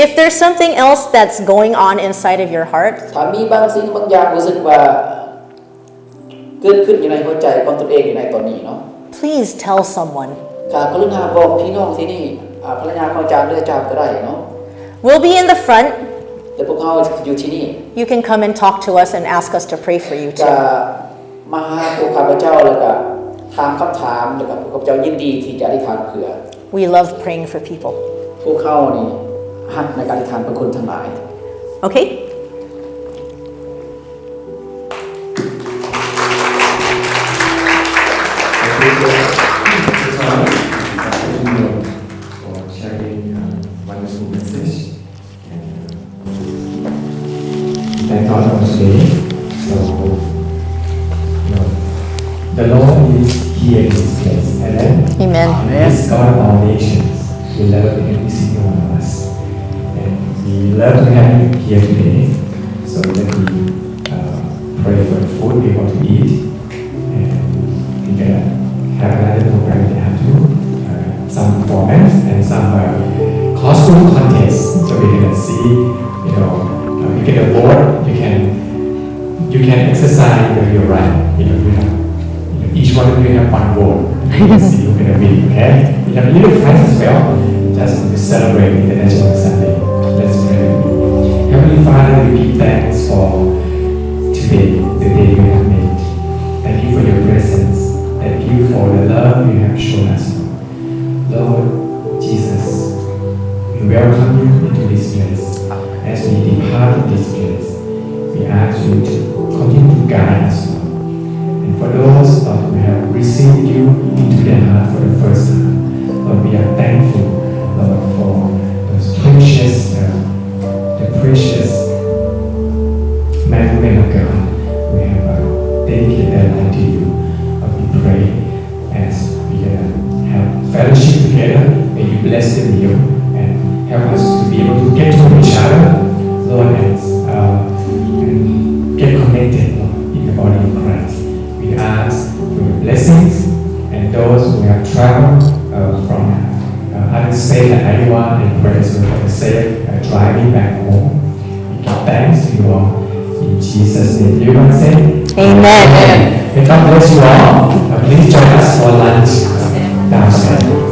If there's something else that's going on inside of your heart, ຖ້າມີບາງສິ່ງບາງຢ່າງຮູ້ສຶກວ່າ ເກີດຂຶ້ນຢູ່ໃນຫົວໃຈຂອງຕົນເອງຢູ່ໃນຕອນນີ້ເນາະ. Please tell someone. ກະກະລຸນາບອກພີ່ນ້ອງທີ່ນີ້ ອາ ພັນລະຍາຂອງອາຈານ ຫຼືອາຈານກໍໄດ້ເນາະ. We'll be in the front. ແຕ່ພວກເຮົາຢູ່ທີ່ນີ້. You can come and talk to us and ask us to pray for you ກະ too. ມາຫາພວກຂ້າພະເຈົ້າ ແລ້ວກະຖາມຄຳຖາມ ແລ້ວກະພວກຂ້າພະເຈົ້າຍິນດີທີ່ຈະອະທິຖານເພື່ອ. We love praying for people. ພວກເຮົານີ້ຮັກໃນການອະທິຖານເພື່ອຄົນທັງຫຼາຍ. Okay? Thank you so much, Sister Lynn, for sharing a wonderful message. And, uh, thank God for today. So, you know, the Lord is here in this place. Amen? Amen. He is God of all nations. He loves every single one of us. And we love to have you here today. So let me, uh, pray for the food we're going to eat. And we're gonna have another program in the afternoon, uh, some performance and some, uh, costume contest. So we're gonna see, you know, uh, you get a board, you can, you can exercise your, your right. You know, you have, you know, each one of you have one vote. We're gonna see who's gonna win, okay? We have a little prize as well, just to celebrate International Sunday. Let's pray. Heavenly Father, we give thanks for today, the day you have made. Thank you for your presence. Thank you for the love you have shown us. Lord Jesus, we welcome you into this place. As we depart from this place, we ask you to continue to guide us, Lord. And for those, Lord, who have received you into their heart for the first time, Lord, we are thankful, Lord, for those precious, uh, the precious men and women of God who have, uh, dedicated their life to you. Lord, we pray as we, uh, have fellowship together, may you bless the meal and help us to be able to get to know each other, Lord, and, uh, and get connected, Lord, in the body of Christ. We ask for your blessings, and those who have traveled, uh, from, uh, other state like Iowa, and pray as well for the safe, uh, driving back home. We give thanks to you all. In Jesus' name, everyone say, Amen. Amen. May God bless you all. Uh, please join us for lunch downstairs.